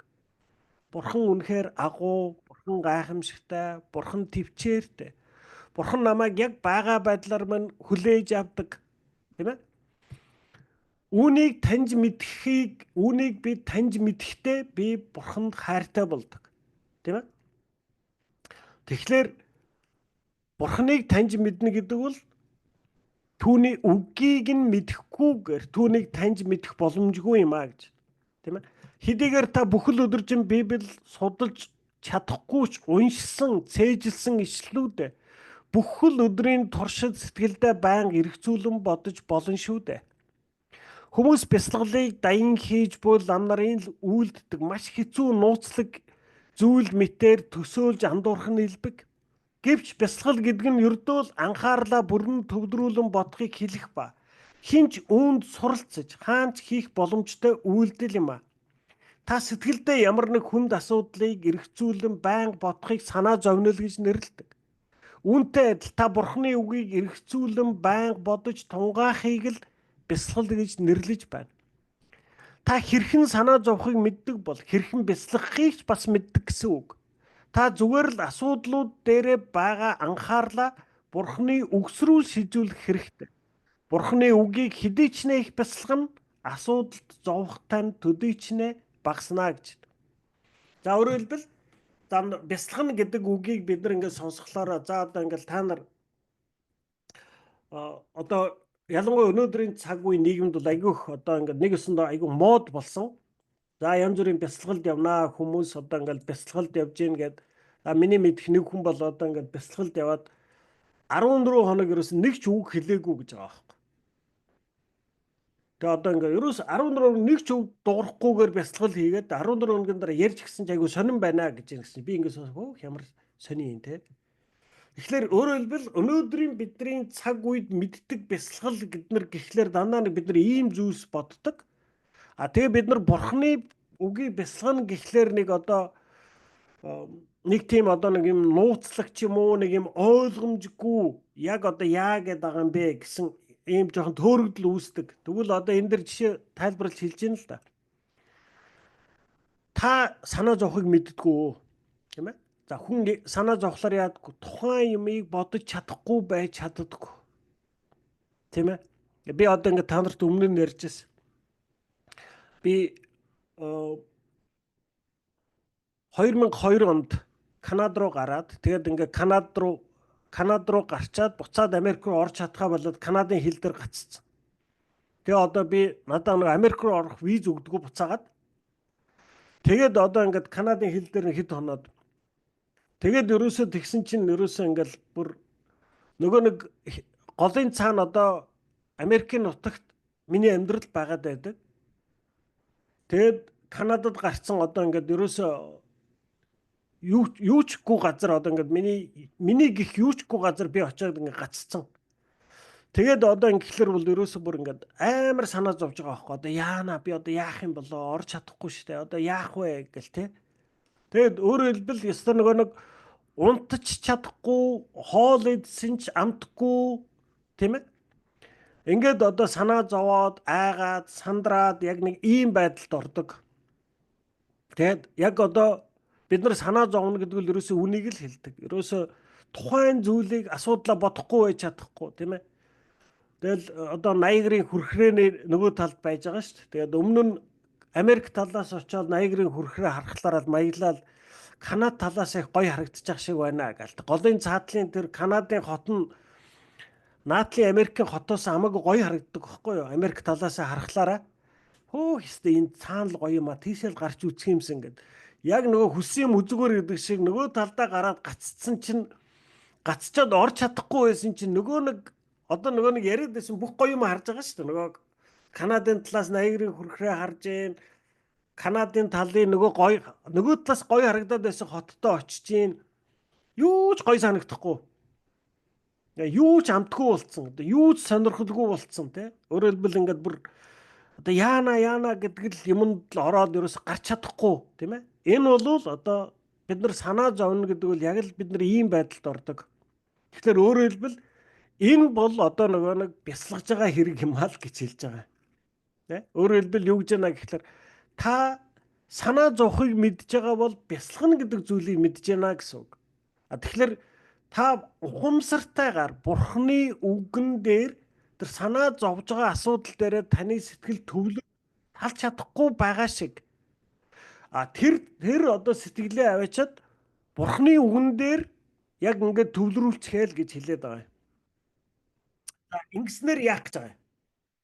Бурхан үнэхээр агуу, бурхан гайхамшигтай, бурхан төвчээртэй. Бурхан намайг яг байгаа байдлаар мань хүлээж авдаг. Тийм ээ? Үүнийг таньж мэдэхийг, үүнийг би таньж мэдэхдээ би бурханд хайртай болдог. Тийм ээ? Тэгэхээр бурханыг таньж мэднэ гэдэг бол түүний үгийг нь мэдэхгүйгээр түүнийг таньж мэдэх боломжгүй юм а гэж. Тийм ээ? Хэдийгээр та бүхэл өдөржин Библи судалж чадахгүй ч уншсан, цээжилсэн ишлүүд бүхэл өдрийн туршид сэтгэлдээ байнга эргцүүлэн бодож болно шүү дээ. Хүмүүс бясалгалыг даян хийж буй лам нарын л үйлддэг маш хэцүү нууцлаг зүйл мэтээр төсөөлж андуурах нь элбэг. Гэвч бясалгал гэдэг нь ердөө л анхаарлаа бүрэн төвлөрүүлэн бодохыг хэлэх ба хинч үүнд суралцаж хаанч хийх боломжтой үйлдэл юм а. Та сэтгэлдээ ямар нэг хүнд асуудлыг эргцүүлэн байнга бодохыг санаа зовнил гэж нэрлэдэг. Үүнтэй адил та Бурхны үгийг эргцүүлэн байнга бодож тунгаахыг л бясалгал гэж нэрлэж байна. Та хэрхэн санаа зовхыг мэддэг бол хэрхэн бясалгахыг ч бас мэддэг гэсэн үг. Та зүгээр л асуудлууд дээрээ байгаа анхаарлаа Бурхны үгс рүү шилжүүлэх хэрэгтэй. Бурхны үгийг хэдий ч нэ их бясалгана, асуудалд зовох тань төдий ч нэ багаснаа гэж. За, өөрөөр хэлбэл за, бясалгана гэдэг үгийг бид нар ингээд сонсохлоор за, одоо ингээд та нар Одоо ялангуяа өнөөдрийн цаг үе нийгэмд бол айгүй их одоо ингээд нэг өсөндөө айгүй мод болсон. За, янз бүрийн бясалгалд явнаа, хүмүүс одоо ингээд бясалгалд явж гин гэд. А миний мэдэх нэг хүн бол одоо ингээд бясалгалд яваад 14 хоног ерөөс нэг ч үг хэлээгүй гэж байгаа байхгүй. Тэгээ одоо ингээд ерөөс 14 нэг ч үг дуурахгүйгээр бясалгал хийгээд 14 хоногийн дараа ярьж гисэн ч айгүй сонин байна гэж ингэсэн. Би ингээд сонсох ямар сони юм те. Тэгэхээр өөрөөр хэлбэл өнөөдрийн бидний цаг үед мэддэг бясалгал гэднэр гэхлээр дандаа нэг бид нар ийм зүйлс боддог. А тэгээ бид нар бурхны үгийг бясалгана гэхлээр нэг одоо нэг тийм одоо нэг юм нууцлаг ч юм уу, нэг юм ойлгомжгүй, яг одоо яа гэдэг байгаа юм бэ гэсэн ийм жоохон төөрөгдөл үүсдэг. Тэгвэл одоо энэ дэр жишээ тайлбарлаж хэлж байна л да. Та санаа зовхыг мэддэггүй, тийм ээ? За, хүн санаа зовхлоор яадаггүй, тухайн юмыг бодож чадахгүй байж чаддаггүй. Тийм ээ? Би одоо ингээд та нарт өмнө нь ярьж байсан. Би 2002 онд Канад руу гараад, тэгээд ингээд Канад руу гарчаад буцаад Америк руу орж чадхаа болоод Канадын хил дээр гаццсан. Тэгээ одоо би надад нэг Америк руу орох виз өгдөггүй буцаагаад. Тэгээд одоо ингээд Канадын хил дээр хэд хоноод, тэгээд ерөөсөө тэгсэн чинь ерөөсөө ингээл бүр нөгөө нэг голын цаана одоо Америкийн нутагт миний амьдрал байгаад байдаг. Тэгээд Канадад гарцсан, одоо ингээд ерөөсөө юу чгүй газар, одоо ингээд миний гих юу чгүй газар би очиод ингээд гаццсан. Тэгээд одоо ингэхлээр бол ерөөсөө бүр ингээд амар санаа зовж байгаа байхгүй. Одоо яана, би одоо яах юм болоо, орж чадахгүй шүү дээ. Одоо яах вэ гэл те. Тэгээд өөрөөр хэлбэл ёстой нөгөө нэг унтаж чадахгүй, хоол идсэн ч амтгүй, тийм ээ. Ингээд одоо санаа зовоод, айгаад, сандраад яг нэг ийм байдалд ордог. Тэгээд яг одоо бид нар санаа зовно гэдэг нь ерөөсөө үнийг л хэлдэг. Ерөөсөө тухайн зүйлийг, асуудлаа бодохгүй байж чадахгүй, тийм ээ. Тэгэл одоо Ниагарын хүрхрээний нөгөө талд байж байгаа шүү дээ. Тэгээд өмнө нь Америк талаас очиод Ниагарын хүрхрээ харахлаараа маяглал Канад талаас их гоё харагдчих шиг байна гал. Голын цаатлын тэр Канадын хот нь наадлын Америкийн хотоос хамаагүй гоё харагддаг байхгүй юу? Америк талаас харахлаараа хөөх өстэй энэ цаана л гоё юм а, тийшээ л гарч үзэх юмсан гэд. Яг нөгөө хүссэн юм үзүүгээр гэдэг шиг нөгөө талдаа гараад гаццсан чинь, гацчаад орж чадахгүй байсан чинь нөгөө нэг одоо нөгөө нэг яриад байсан бүх гоё юм харж байгаа шүү дээ. Нөгөө Канадын талаас Ниагарын хүрхрээ харж гин, Канадын талын нөгөө гоё, нөгөө талаас гоё харагдаад байсан хоттой очиж гин, юу ч гоё санагдахгүй. Юу ч амтгүй болцсон. Одоо юу ч сонирхолгүй болцсон тий. Өөрөөр хэлбэл ингээд бүр одоо яана яана гэдэг л юмд л ороод ерөөс гарч чадахгүй, тийм ээ. Энэ бол одоо бид нар санаа зовно гэдэг бол яг л бид нар ийм байдалд ордог. Тэгэхээр өөрөөр хэлбэл энэ бол одоо нөгөө нэг бясалгаж байгаа хэрэг юм аа л гэж хэлж байгаа. Тэ? Өөрөөр хэлбэл юу гэж байна гэхлээр та санаа зовхыг мэдж байгаа бол бясалгана гэдэг зүйлийг мэдж байна гэсэн үг. А тэгэхээр та ухамсартайгаар Бурхны үгэн дээр тэр санаа зовж байгаа асуудал дээрээ таны сэтгэл төвлөр талж чадахгүй байгаа шиг, а тэр тэр одоо сэтгэлээ аваачаад Бурхны үгэн дээр яг ингээд төвлөрүүлчихээ л гэж хэлээд байгаа юм. За, ингэснээр яах гэж байгаа юм?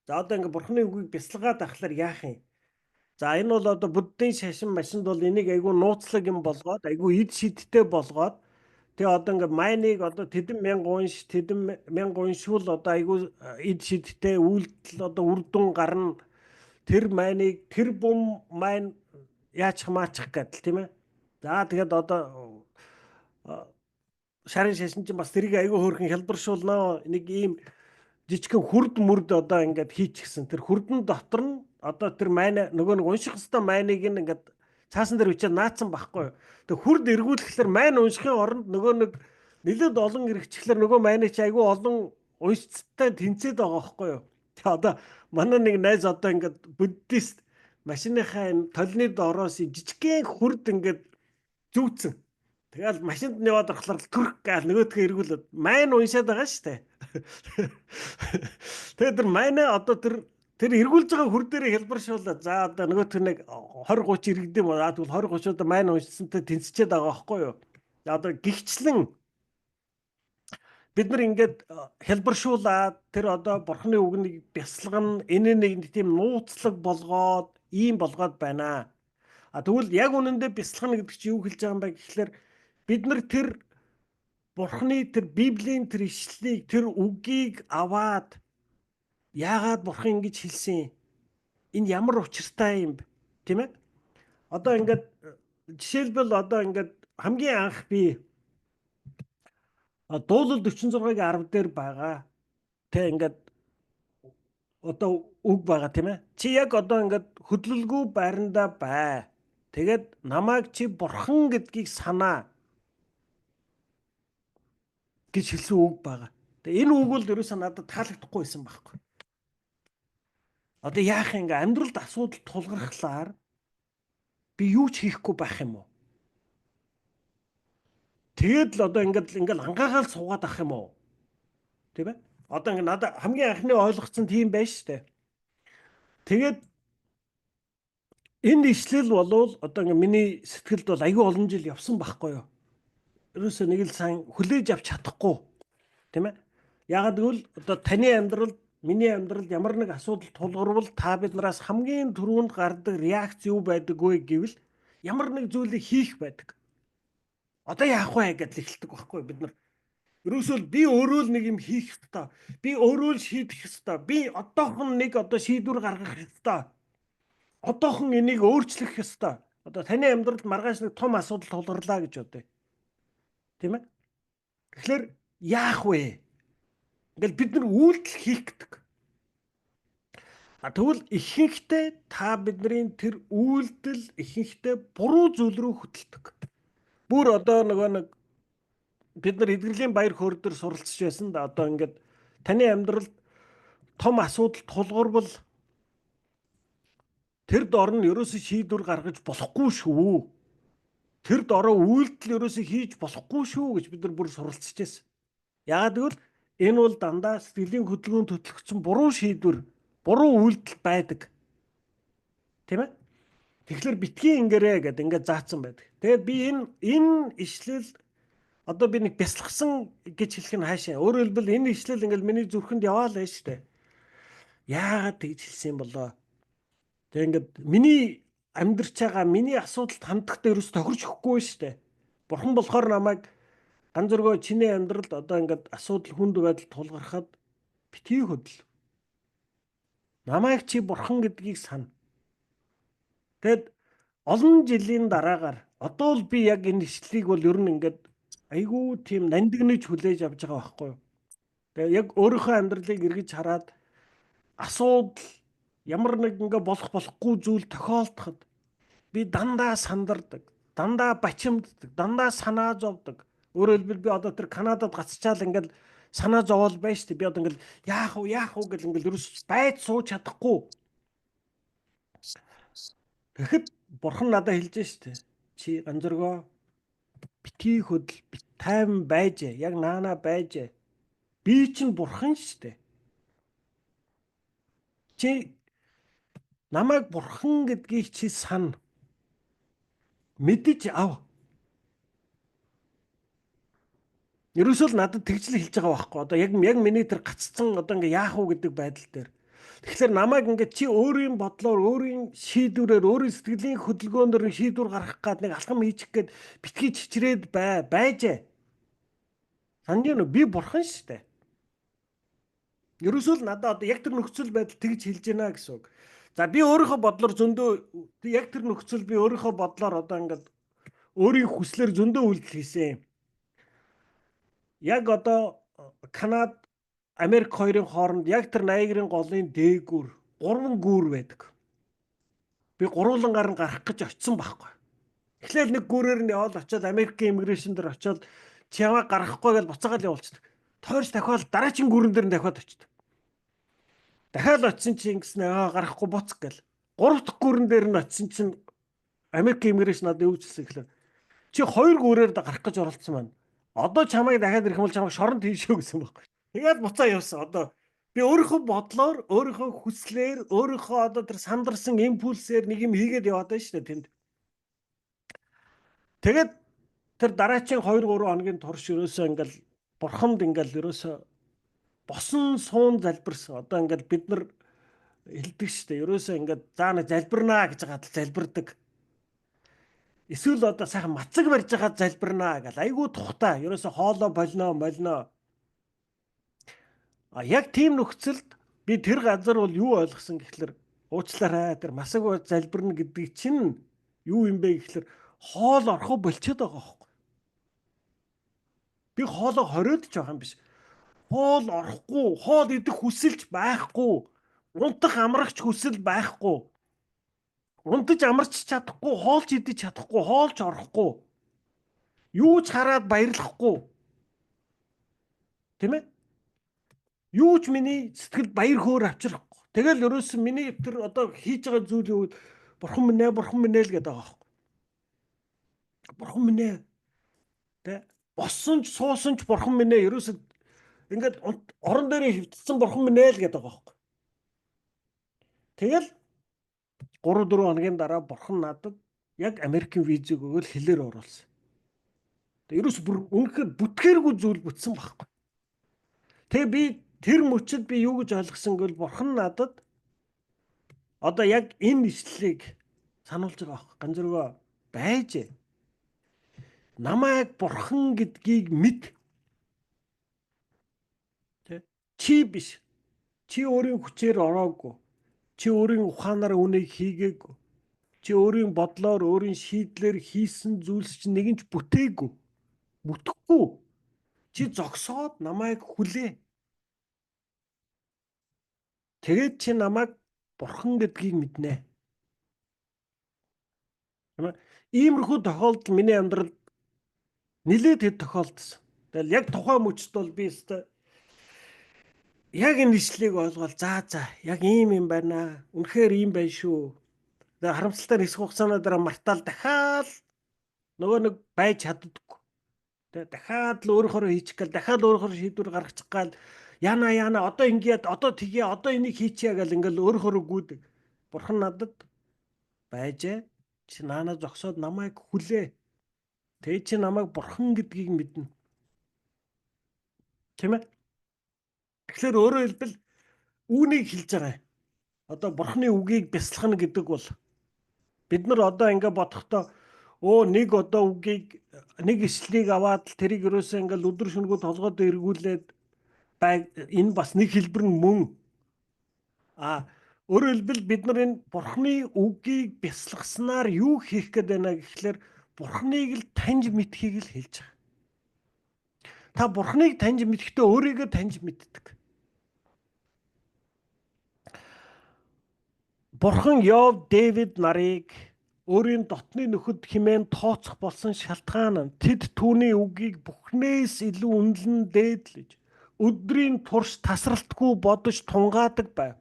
За, одоо ингээд Бурхны үгийг бясалгаад ахлаар яах юм? За, энэ бол одоо буддын шашин машинд бол энийг айгүй нууцлаг юм болгоод, айгүй эд шидтэй болгоод, тэгээ одоо ингээд майныг одоо тэдэн мянга унш, тэдэн мянга уншвал одоо айгүй эд шидтэй үйлдэл одоо үр дүн гарна. Тэр майныг тэр бум майн яачих маачих гэдэл, тийм ээ. За, тэгээд одоо шарын шашин чинь бас тэрийг айгүй хөөрхөн хялбаршуулнаа. Нэг ийм жижигхэн хүрд мөрд одоо ингээд хийчихсэн. Тэр хүрдэн дотор нь одоо тэр майна нөгөө нэг унших хэвээр майныг ингээд цаасан дээр бичээд наацсан байхгүй юу. Тэг хүрд эргүүлэхлээр майн уншихын оронд нөгөө нэг нэлээд олон эргэчихлээр нөгөө майныг чи айгүй олон уншицтай тэнцээд байгаа байхгүй юу. Тэг одоо манай нэг найз одоо ингээд буддист машиныхаа энэ толны доороос жижигхэн хүрд ингээд зүүцэн. Тэгэл машинд нь яваад орохлоор түрх гаал нөгөөдхөө эргүүлээд майн уншаад байгаа шүү дээ. Тэгээд тэр майна одоо тэр эргүүлж байгаа хүр дээрээ хэлбэршүүлээ. За, одоо нөгөөх нэг 20 30 иргэдэм аа, тэгвэл 20 30 удаа майн уншсантай тэнцчихэд байгаа байхгүй юу? За, одоо гихчлэн Бид нар ингээд хэлбэршүүлээд тэр одоо бурхны үгнийг бясалгана, энэ нэг тийм нууцлаг болгоод ийм болгоод байна. А тэгвэл яг үнэндээ бясалгана гэдэг чинь юу хэлж байгаа юм бэ гэхлээр бид нар тэр бурхны тэр библийн тэр ишлэлийг, тэр үгийг аваад яагаад бурхан ингэж хэлсэн? Энэ ямар учиртай юм бэ? Тийм ээ? Одоо ингээд жишээлбэл одоо ингээд хамгийн анх би дуулал 46-гийн 10 дээр байгаа тэ ингээд одоо үг байгаа, тийм ээ. Чи яг одоо ингээд хөдлөлгүй байрандаа бай. Тэгээд намайг чи бурхан гэдгийг санаа гэж хэлсэн үг байгаа. Тэгээ энэ үг бол ерөөсөө надад таалагдахгүй байсан байхгүй. Одоо яах юм, ингээ амьдралд асуудал тулгархлаар би юу ч хийхгүй байх юм уу? Тэгээд л одоо ингээд ингээл ангаагаал суугаад ах юм уу? Тийм ээ? Одоо ингээд надад хамгийн анхны ойлгоцсон тийм байж штэ. Тэгээд энэ ишлэл болвол одоо ингээд миний сэтгэлд бол айгүй олон жил явсан байхгүй юу? Ерөөсөө нэг л сайн хүлээж авч чадахгүй. Тийм ээ? Яагаад гэвэл одоо таны амьдрал, миний амьдралд ямар нэг асуудал тулгарвал та бид нараас хамгийн түрүүнд гардаг реакц юу байдаг вэ гэвэл ямар нэг зүйлийг хийх байдаг. Одоо яах вэ гэдэл эхэлдэг байхгүй бид нар. Ерөөсөө би өөрөө л нэг юм хийх ёстой. Би өөрөө л шийдэх ёстой. Би одоохон нэг одоо шийдвэр гаргах ёстой. Одоохон энийг өөрчлөх ёстой. Одоо таны амьдралд маргааш нэг том асуудал тулгарлаа гэж бодъё. Тийм ээ? Тэгэхээр яах вэ? Ингээл бид нар үйлдэл хийх гэдэг. А тэгвэл ихэнхдээ та бидний тэр үйлдэл ихэнхдээ буруу зүйл рүү хөтэлдэг. Бүр одоо нөгөө нэг бид нар эдгэрлийн баяр хөөр дээр суралцж байсан да, одоо ингээд таны амьдралд том асуудал тулгуурвал тэр дор нь ерөөсөө шийдвэр гаргаж болохгүй шүү. Тэр дороо үйлдэл ерөөсөө хийж болохгүй шүү гэж бид нар бүр суралцж байсан. Яагаад гэвэл энэ бол дандаа сэтгэлийн хөдөлгөөн хөтлөгдсөн буруу шийдвэр, буруу үйлдэл байдаг. Тийм ээ? Тэгэхээр битгий ингэрээ гэд ингээд заацсан байдаг. Тэгээд би энэ ишлэл одоо би нэг бясалгасан гэж хэлэх нь хаашаа. Өөрөөр хэлбэл энэ ишлэл ингээд миний зүрхэнд яваал байж штэ. Яагаад тэгж хэлсэн юм болоо? Тэгээд ингээд миний амьдарч байгаа миний асуудалд хандахдаа ерөөс тохирч өгөхгүй штэ. Бурхан болохоор намайг ганц зөргөө чиний амьдралд одоо ингээд асуудал, хүнд байдал тулгархад битгий хөдөл. Намайг чи бурхан гэдгийг сана. Тэгэд олон жилийн дараагаар одоо л би яг энэ ишлэлийг бол ер нь ингээд айгүй тийм нандинаж хүлээж авч байгаа байхгүй юу. Тэгээ яг өөрийнхөө амьдралыг эргэж хараад асуудал ямар нэг ингээ болох болохгүй зүйл тохиолдоход би дандаа сандардаг, дандаа бачимддаг, дандаа санаа зовдөг. Өөрөөр хэлбэл би одоо тэр Канадад гацчаал ингээл санаа зовоол байж тээ. Би одоо ингээл яах вэ, яах вэ гэл ингээл ерөөс байж сууж чадахгүй. Тэгэхэд бурхан надад хэлж штэ. Чи ганзаргоо битгий хөдөл, тайван байж, яг наана байж. Би чинь бурхан штэ. Чи намайг бурхан гэдгийг чи сан. Мэдэж ав. Ерөөсөө л надад тэгж л хэлж байгаа байхгүй. Одоо яг миний тэр гаццсан одоо ингээ яах вэ гэдэг байдал дээр. Тэгэхээр намайг ингээд чи өөрийн бодлоор, өөрийн шийдвэрээр, өөрийн сэтгэлийн хөдөлгөөнөөр шийдвэр гаргах гад нэг алхам хийчих гээд битгий чичрээд бай, байжээ. Санаж байна уу? Би бурхан шүү дээ. Ерөөсөө л надад одоо яг тэр нөхцөл байдал тэгж хэлж байна гэсэн үг. За би өөрийнхөө бодлоор зөндөө яг тэр нөхцөл би өөрийнхөө бодлоор одоо ингээд өөрийн хүслээр зөндөө үйлдэл хийсэн. Яг одоо Канад Америк хоёрын хооронд яг тэр Ниагарын голын дээгүүр 3 гүүр байдаг. Би гурвуулангаар нь гарах гэж очисон байхгүй. Эхлээл нэг гүүрээр нь яваад очиод Америкийн immigration дээр очиод чи яваа гаргахгүй гэж буцаагаал явуулчихдаг. Тойрч дахиад дараагийн гүүрэн дээр нь дахиад очдог. Дахиад очисон чи ингэсэн аа гарахгүй буцах гэл. Гурав дахь гүүрэн дээр нь очисон чинь Америкийн immigration надад юу гэсэн гэхлээр чи хоёр гүүрээр гарах гэж оролцсон байна. Одоо чамайг дахиад ирэх юм бол чамайг шоронд тийшөө гэсэн байхгүй. Тэгээд буцаа явсан. Одоо би өөрийнхөө бодлоор, өөрийнхөө хүслээр, өөрийнхөө одоо тэр сандарсан импульсээр нэг юм хийгээд яваад байна шүү дээ тэнд. Тэгээд тэр дараачийн 2 3 хоногийн турш ерөөсөө ингээл Бурханд ингээл ерөөсө босон суун залбирсан. Одоо ингээл бид нар хэлдэг шүү дээ. Ерөөсөө ингээд заа нэг залбирнаа гэж хадал залбирдаг. Эсвэл одоо сайхан мацаг барьж байгаа залбирнаа гэл айгүй тухтай. Ерөөсөө хоолоо болно молно. А яг тийм нөхцөлд би тэр газар бол юу ойлгосон гэхлээр уучлаарай, тэр масаг залбирна гэдэг чинь юу юм бэ гэхлээр хоол орохоо болчиход байгаа хөөхгүй. Би хоолоо хориод ч байгаа юм биш. Хоол орохгүй, хоол идэх хүсэлч байхгүй, унтах амрахч хүсэл байхгүй. Унтаж амарч чадахгүй, хоолч идэж чадахгүй, хоолч орохгүй. Юу ч хараад баярлахгүй. Тийм ээ? Юу ч миний сэтгэлд баяр хөөр авчрахгүй. Тэгэл ерөөсөн миний тэр одоо хийж байгаа зүйл юу, бурхан минь ээ, бурхан минь ээ л гэдэг байгаа байхгүй. Бурхан минь ээ. Тэ? Боссон ч суусан ч бурхан минь ээ, ерөөсөө ингээд орон дээрээ хөвтсөн бурхан минь ээ л гэдэг байгаа байхгүй. Тэгэл 3 4 хоногийн дараа бурхан надад яг Америкийн визийг өгөөл хэлээр оруулсан. Тэг ерөөс бүр үнэхээр бүтгээргүй зүйл бүтсэн байхгүй. Тэгээ би тэр мөчөд би юу гэж ойлгосон гэвэл бурхан надад одоо яг энэ ишлэлийг сануулж байгаа байхгүй. Ганцөргөө байж намайг бурхан гэдгийг мэд. Тэ? Чи биш. Чи өөрийн хүчээр ороогүй. Чи өөрийн ухаанаар үүнийг хийгээгүй. Чи өөрийн бодлоор, өөрийн шийдлэр хийсэн зүйлс чинь нэгэн ч бүтээгүй. Бүтэхгүй. Чи зогсоод намайг хүлээ. Тэгээд чи намайг бурхан гэдгийг мэднэ. Тийм ээ? Иймэрхүү тохиолдол миний амьдралд нилээд хэд тохиолдсон. Тэгэл яг тухайн мөчд бол би өстой яг энэ ишлэгийг ойлгоод за яг ийм юм байна. Үнэхээр ийм байна шүү. Тэгээ харамсалтай хэсэг хугацааны дараа мартаал дахиад нөгөө нэг байж чаддаггүй. Тэгээ дахиад л өөрөөхөө хийчих гээл дахиад өөрөөхөө шийдвэр гаргачих гээл яана одоо ингээд одоо тгий одоо энийг хийчихье гэл ингээл өөрөөхөө гүйдэг. Бурхан надад байжээ. Чи наана зогсоод намайг хүлээ. Тэгээ чи намайг бурхан гэдгийг мэднэ. Тийм ээ? Тэгэхээр өөрөөр хэлбэл үүнийг хэлж байгаа юм. Одоо бурхны үгийг бясалгана гэдэг бол бид нар одоо ингээ бодохдоо нэг одоо үгийг нэг ишлэлийг аваад л тэрийг ерөөсөө ингээл өдөр шөнөгүй толгойд эргүүлээд бай, энэ бас нэг хэлбэр нь мөн. А өөрөөр хэлбэл бид нар энэ бурхны үгийг бясалгаснаар юу хийх гээд байна гэхлээр бурхныг л таньж мэдхийг л хэлж байгаа. Та бурхныг таньж мэдэхдээ өөрийгөө таньж мэддэг. Бурхан Йов, Дэвид нарыг өөрийн дотны нөхөд хэмээн тооцох болсон шалтгаан нь тэд түүний үгийг бүхнээс илүү үнэлэн дээдлэж өдрийн турш тасралтгүй бодож тунгаадаг байв.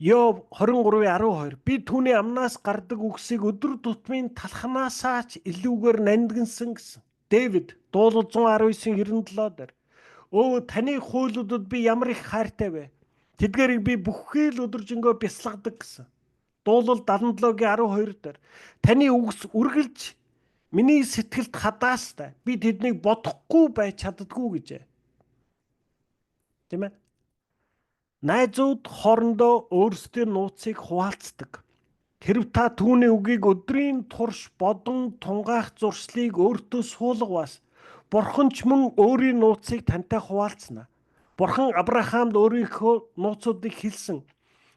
Йов 23:12 би түүний амнаас гардаг үгсийг өдөр тутмын талхнаасаа ч илүүгээр нандинсан гэсэн. Дэвид дуулал 119:97 дээр өө таны хуулиудад би ямар их хайртай вэ? Тэдгээрийг би бүхий л өдөржингөө бясалгадаг гэсэн. Дуулал 77-гийн 12 дээр таны үгс үргэлж миний сэтгэлд хадаастай. Би тэднийг бодохгүй байж чаддаггүй гэжээ. Тийм ээ? Найзууд хоорондоо өөрсдийн нууцыг хуваалцдаг. Хэрв та түүний үгийг өдрийн турш бодон тунгаах зуршлыг өөртөө суулгаваас Бурхан ч мөн өөрийн нууцыг тантай хуваалцна. Бурхан Авраамд өөрийнхөө нууцуудыг хэлсэн.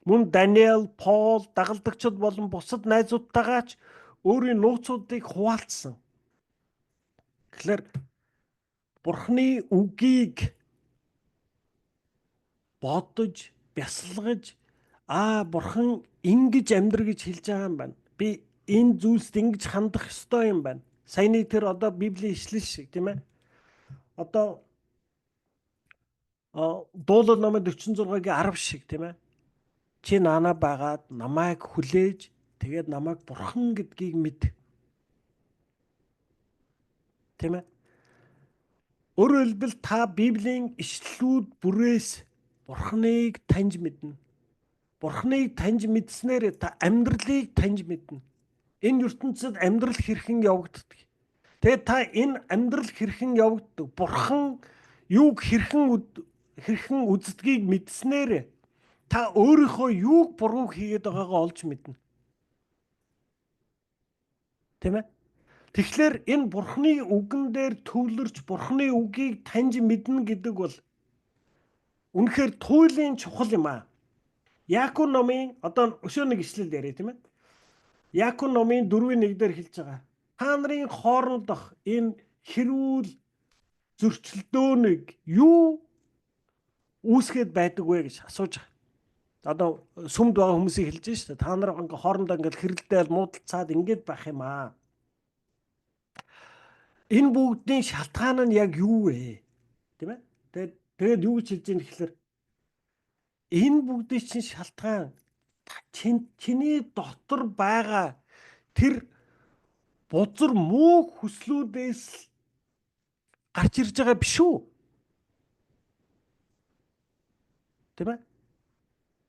Мөн Даниэл, Пол, дагалдагчид болон бусад найзуудтайгаа ч өөрийн нууцуудыг хуваалцсан. Тэгэхээр Бурханы үгийг бодож, бясалгаж, бурхан ингэж амьдр гэж хэлж байгаа юм байна. Би энэ зүйлсд ингэж хандах ёстой юм байна. Саяны тэр одоо Библийн ишлэл шиг, тийм ээ. Одоо Дуулал номын 46-гийн 10 шиг, тийм ээ. Чи наана байгаад намайг хүлээж, тэгээд намайг бурхан гэдгийг мэд. Тийм ээ. Өөрөөр хэлбэл та Библийн ишлэлүүд бүрээс Бурханыг таньж мэднэ. Бурханыг таньж мэдснээр та амьдралыг таньж мэднэ. Энэ ертөнцид амьдрал хэрхэн явагддаг. Тэгээд та энэ амьдрал хэрхэн явагддаг, Бурхан юуг хэрхэн үздгийг мэдснээр та өөрийнхөө юуг буруу хийгээд байгаагаа олж мэднэ. Тийм ээ? Тэгэхээр энэ Бурханы үгэн дээр төвлөрч Бурханы үгийг таньж мэднэ гэдэг бол үнэхээр туйлын чухал юм аа. Яаков номын одоо өшөө нэг ишлэл яриа, тийм ээ. Яаков номын 4-1 дээр хэлж байгаа. Та нарын хоорондох энэ хэрүүл зөрчилдөөнийг юу үүсгээд байдаг вэ гэж асууж байгаа. Одоо сүмд байгаа хүмүүсийг хэлж шүү дээ. Та нар ингээ хоорондоо ингээ хэрэлдээл муудалцаад ингээд байх юм аа. Энэ бүгдийн шалтгаан нь яг юу вэ? Тийм ээ? Тэгээд юу гэж хэлж ийм гэхэлэр энэ бүгдийн чинь шалтгаан чиний дотор байгаа тэр бузар муу хүслүүдээс гарч ирж байгаа биш үү? Тийм ээ?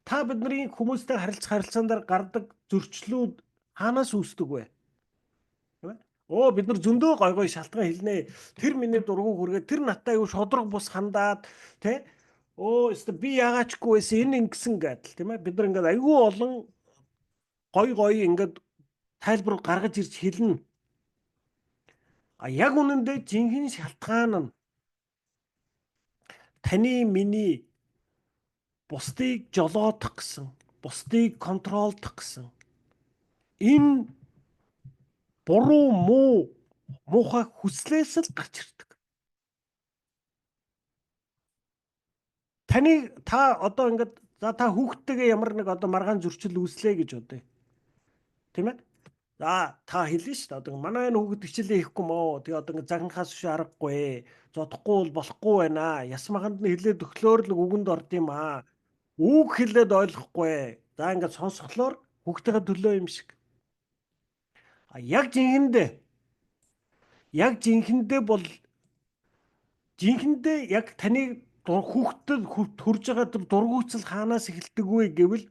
Та бидний хүмүүстэй харилцах харилцаан дээр гардаг зөрчлүүд хаанаас үүсдэг вэ? Тийм ээ? Оо, бид нар зөндөө гой гой шалтгаан хэлнэ. Тэр миний дургу хүргээ, тэр надтай аюу шудраг бус хандаад, тэ? Өө, өстө би яагаачгүй байсан, энэ ингэсэн гэдэл, тийм ээ? Бид нар ингээд аюу олон гой гой ингээд тайлбар гаргаж ирж хэлнэ. А яг үнэндээ жинхэнэ шалтгаан нь таны миний бусдыг жолоодох гэсэн, бусдыг контролдох гэсэн энэ буруу муу муухай хүслээс л гарч ирдэг. Таны та одоо ингээд за та хүүхдтэйгээ ямар нэг одоо маргаан зөрчил үүслээ гэж бодъё. Тийм ээ? За та хэлнэ шүү дээ. Одоо манай энэ хүүхэд хичээлээ хийхгүй мөө. Тэгээ одоо ингээд загнахаас биш аргагүй. Зодохгүй бол болохгүй байна. Яс маханд нь хэлээд өглөөр л үгэнд орд юм аа. Үг хэлээд ойлгохгүй. За ингээд сонсхолоор хүүхдтэйгээ төлөө юм шиг. А яг жинхэндээ бол жинхэндээ яг таны хүүхдэд төрж байгаа тэр дургуутсал хаанаас эхэлдэг вэ гэвэл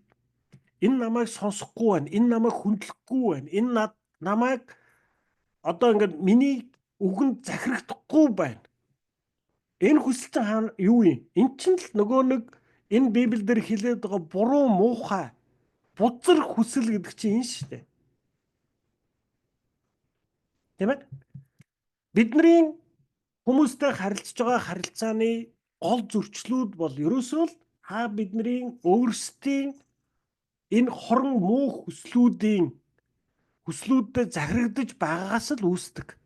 энэ намайг сонсохгүй байна, энэ намайг хүндлэхгүй байна, энэ намайг одоо ингээд миний үгэнд захирагдахгүй байна. Энэ хүсэл чинь хаана юу юм? Эн чинь л нөгөө нэг энэ Библиэлд хэлээд байгаа буруу муухай бузар хүсэл гэдэг чинь энэ шүү дээ. Тийм ээ? Бидний хүмүүстэй харилцаж байгаа харилцааны гол зөрчлүүд бол ерөөсөө л та бидний өөрсдийн энэ хорон муу хүслүүдийн хүслүүдэд захирагдаж байгаагаас л үүсдэг.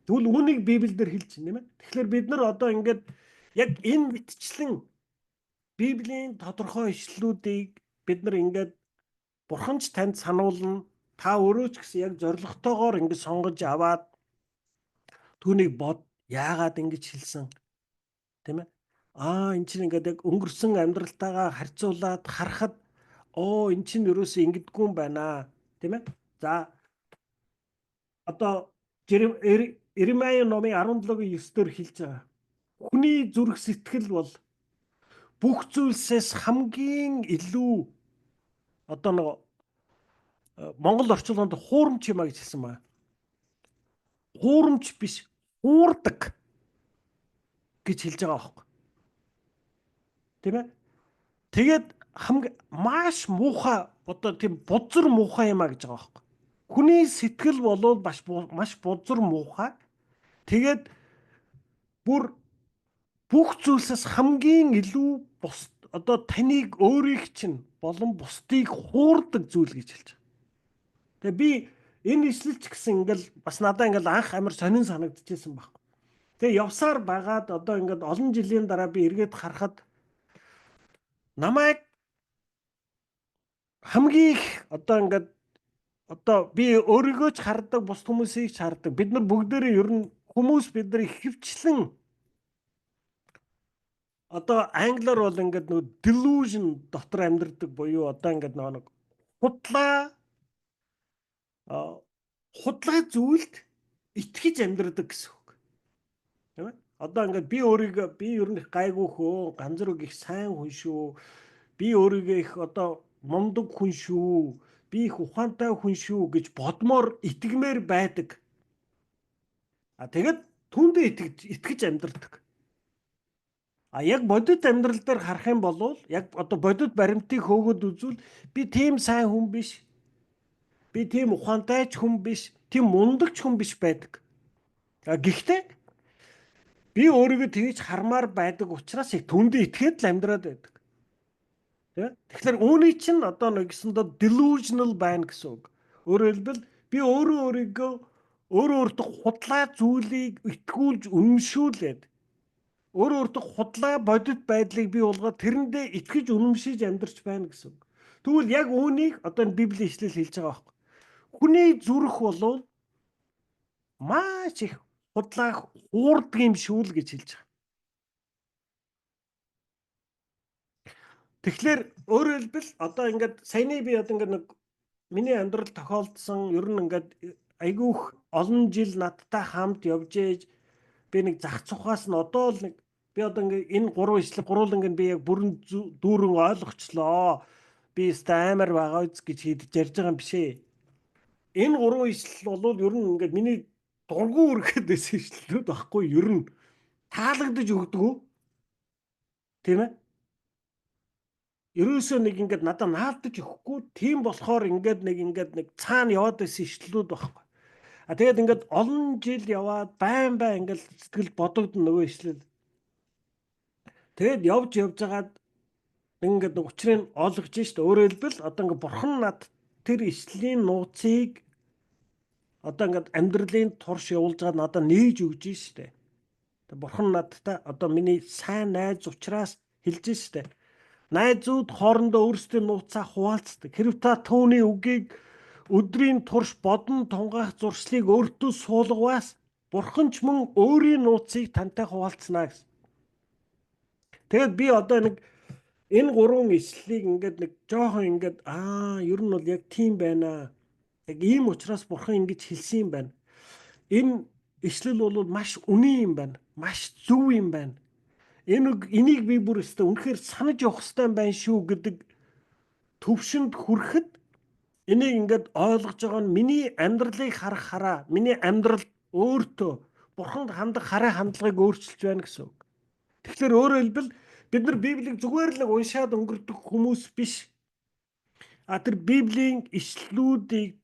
Тэгвэл үүнийг Библиэлд хэлж байна, тийм ээ. Тэгэхээр бид нар одоо ингээд яг энэ мэтчлэн Библийн тодорхой ишлүүдийг бид нар ингээд Бурхан ч танд сануулна. Та өөрөө ч гэсэн яг зоригтойгоор ингэж сонгож аваад түүнийг бод, яагаад ингэж хэлсэн, тийм ээ? Аа, эн чинь ингээд яг өнгөрсөн амьдралтайгаа харьцуулаад харахад оо эн чинь ерөөсөө ингэдэггүй юм байна, тийм ээ? За одоо Иремая номын 17-гийн 9 дээр хэлж байгаа. Хүний зүрх сэтгэл бол бүх зүйлсээс хамгийн илүү одоо нэг Монгол орчуулганд хуурамч юм а гэж хэлсэн байна. Хуурамч биш, хуурдаг гэж хэлж байгаа байхгүй. Тийм ээ? Тэгээд хамгийн маш муухай одоо тийм бузар муухай юм а гэж байгаа байхгүй. Хүний сэтгэл болвол маш бузар муухай. Тэгээд бүр бүх зүйлсээс хамгийн илүү бус одоо таныг өөрийг чинь болон бусдыг хуурдаг зүйл гэж хэлж байгаа. Тэгээ би энэ ишлэлч гэсэн ингээл бас надаа ингээл анх амар сонин санагдчихсэн байхгүй. Тэгээ явсаар байгаад одоо ингээд олон жилийн дараа би эргээд харахад намайг хамгийн их одоо ингээд одоо би өөрийгөө ч хардаг, бус хүмүүсийг ч хардаг. Бид нар бүгдээрээ ер нь хүмүүс бид нар хөвчлэн одоо англиар бол ингээд нөгөө delusion дотор амьдардаг буюу одоо ингээд нөгөө нэг худлаа зүйлд итгэж амьдардаг гэсэн үг. Тийм ээ? Одоо ингээд би өөрийгөө би ер нь их гайгүй хөө, ганц зүрэг их сайн хүн шүү. Би өөрийгөө их одоо мундаг хүн шүү. Би их ухаантай хүн шүү гэж бодмоор итгэмээр байдаг. А тэгээд түүндээ итгэж амьдардаг. А яг бодит амьдрал дээр харах юм бол яг одоо бодит баримтыг хөөгөөд үзвэл би тийм сайн хүн биш. Би тийм ухаантай ч хүн биш, тийм мундаг ч хүн биш байдаг. А гэхдээ би өөрийгөө тэгж хармаар байдаг учраас яг түүндээ итгээд л амьдраад байдаг. Тэ? Тэгэхээр үүний чинь одоо нэгсэндээ delusional байна гэсэн үг. Өөрөөр хэлбэл би өөрөө өөрийгөө өөрөө өөртөө худлаа зүйлийг итгүүлж үнэмшүүлээд өөрөө өөртөө худлаа бодит байдлыг бий болгоод тэрэндээ итгэж үнэмшиж амьдарч байна гэсэн үг. Тэгвэл яг үүнийг одоо энэ Библийн ишлэл хэлж байгаа байхгүй. Хүний зүрх болвол маш их худлаа хуурдаг юм шүү л гэж хэлж байгаа. Тэгэхээр өөрөөр хэлбэл одоо ингээд саяны би одоо ингээд нэг миний амьдрал тохиолдсон ер нь ингээд айгүйх олон жил надтай хамт явж ээж би нэг зах цухаас нь одоо л нэг би одоо ингээд энэ гурван ишлэг гурван ингээд би яг бүрэн дүүрэн ойлгочлоо. Би өстой аймар байгаа үз гэж хийдэж ярьж байгаа юм биш ээ. Энэ гурван ишлэл бол ер нь ингээд миний дургу үргэхэд байсан ишлэлүүд байхгүй ер нь таалагдаж өгдөг үү? Тийм ээ? Ерөөсөө нэг ингээд надад наалдаж өгөхгүй тийм болохоор ингээд нэг цаана яваад байсан ишлэлүүд байхгүй. А тэгээд ингээд олон жил яваад байн байн ингээд сэтгэл бодогдно нөгөө ишлэл. Тэгээд явж жагаад ингээд нэг учрыг ойлгож шít. Өөрөөр хэлбэл одоо ингээд бурхан над тэр ишлийн нууцыг одоо ингээд амьдралын турш явуулж байгаа надад нээж өгж штэ. Бурхан надтай одоо миний сайн найз учраас хэлж штэ. Найзууд хоорондоо өөрсдийн нууцаа хуваалцдаг. Хэрв та түүний үгийг өдрийн турш бодон тунгаах зуршлыг өөртөө суулгаваас бурхан ч мөн өөрийн нууцыг тантай хуваалцнаа гэсэн. Тэгээд би одоо нэг энэ гурван ишлэлийг ингээд нэг жоохон ингээд ер нь бол яг тийм байна. Яг ийм учраас бурхан ингэж хэлсэн юм байна. Энэ ишлэл бол маш үнэн юм байна. Маш зөв юм байна. Энийг би бүр өстө үнэхээр санаж явах хэрэгтэй юм байна шүү гэдэг төвшөнд хүрэхэд энийг ингээд ойлгож байгаа нь миний амьдралыг харах хараа, миний амьдрал өөртөө бурханд хандах хараа хандлагыг өөрчилж байна гэсэн үг. Тэгэхээр өөрөөр хэлбэл бид нар Библийг зүгээр л уншаад өнгөрдөг хүмүүс биш. А тэр Библийн ишлүүдийг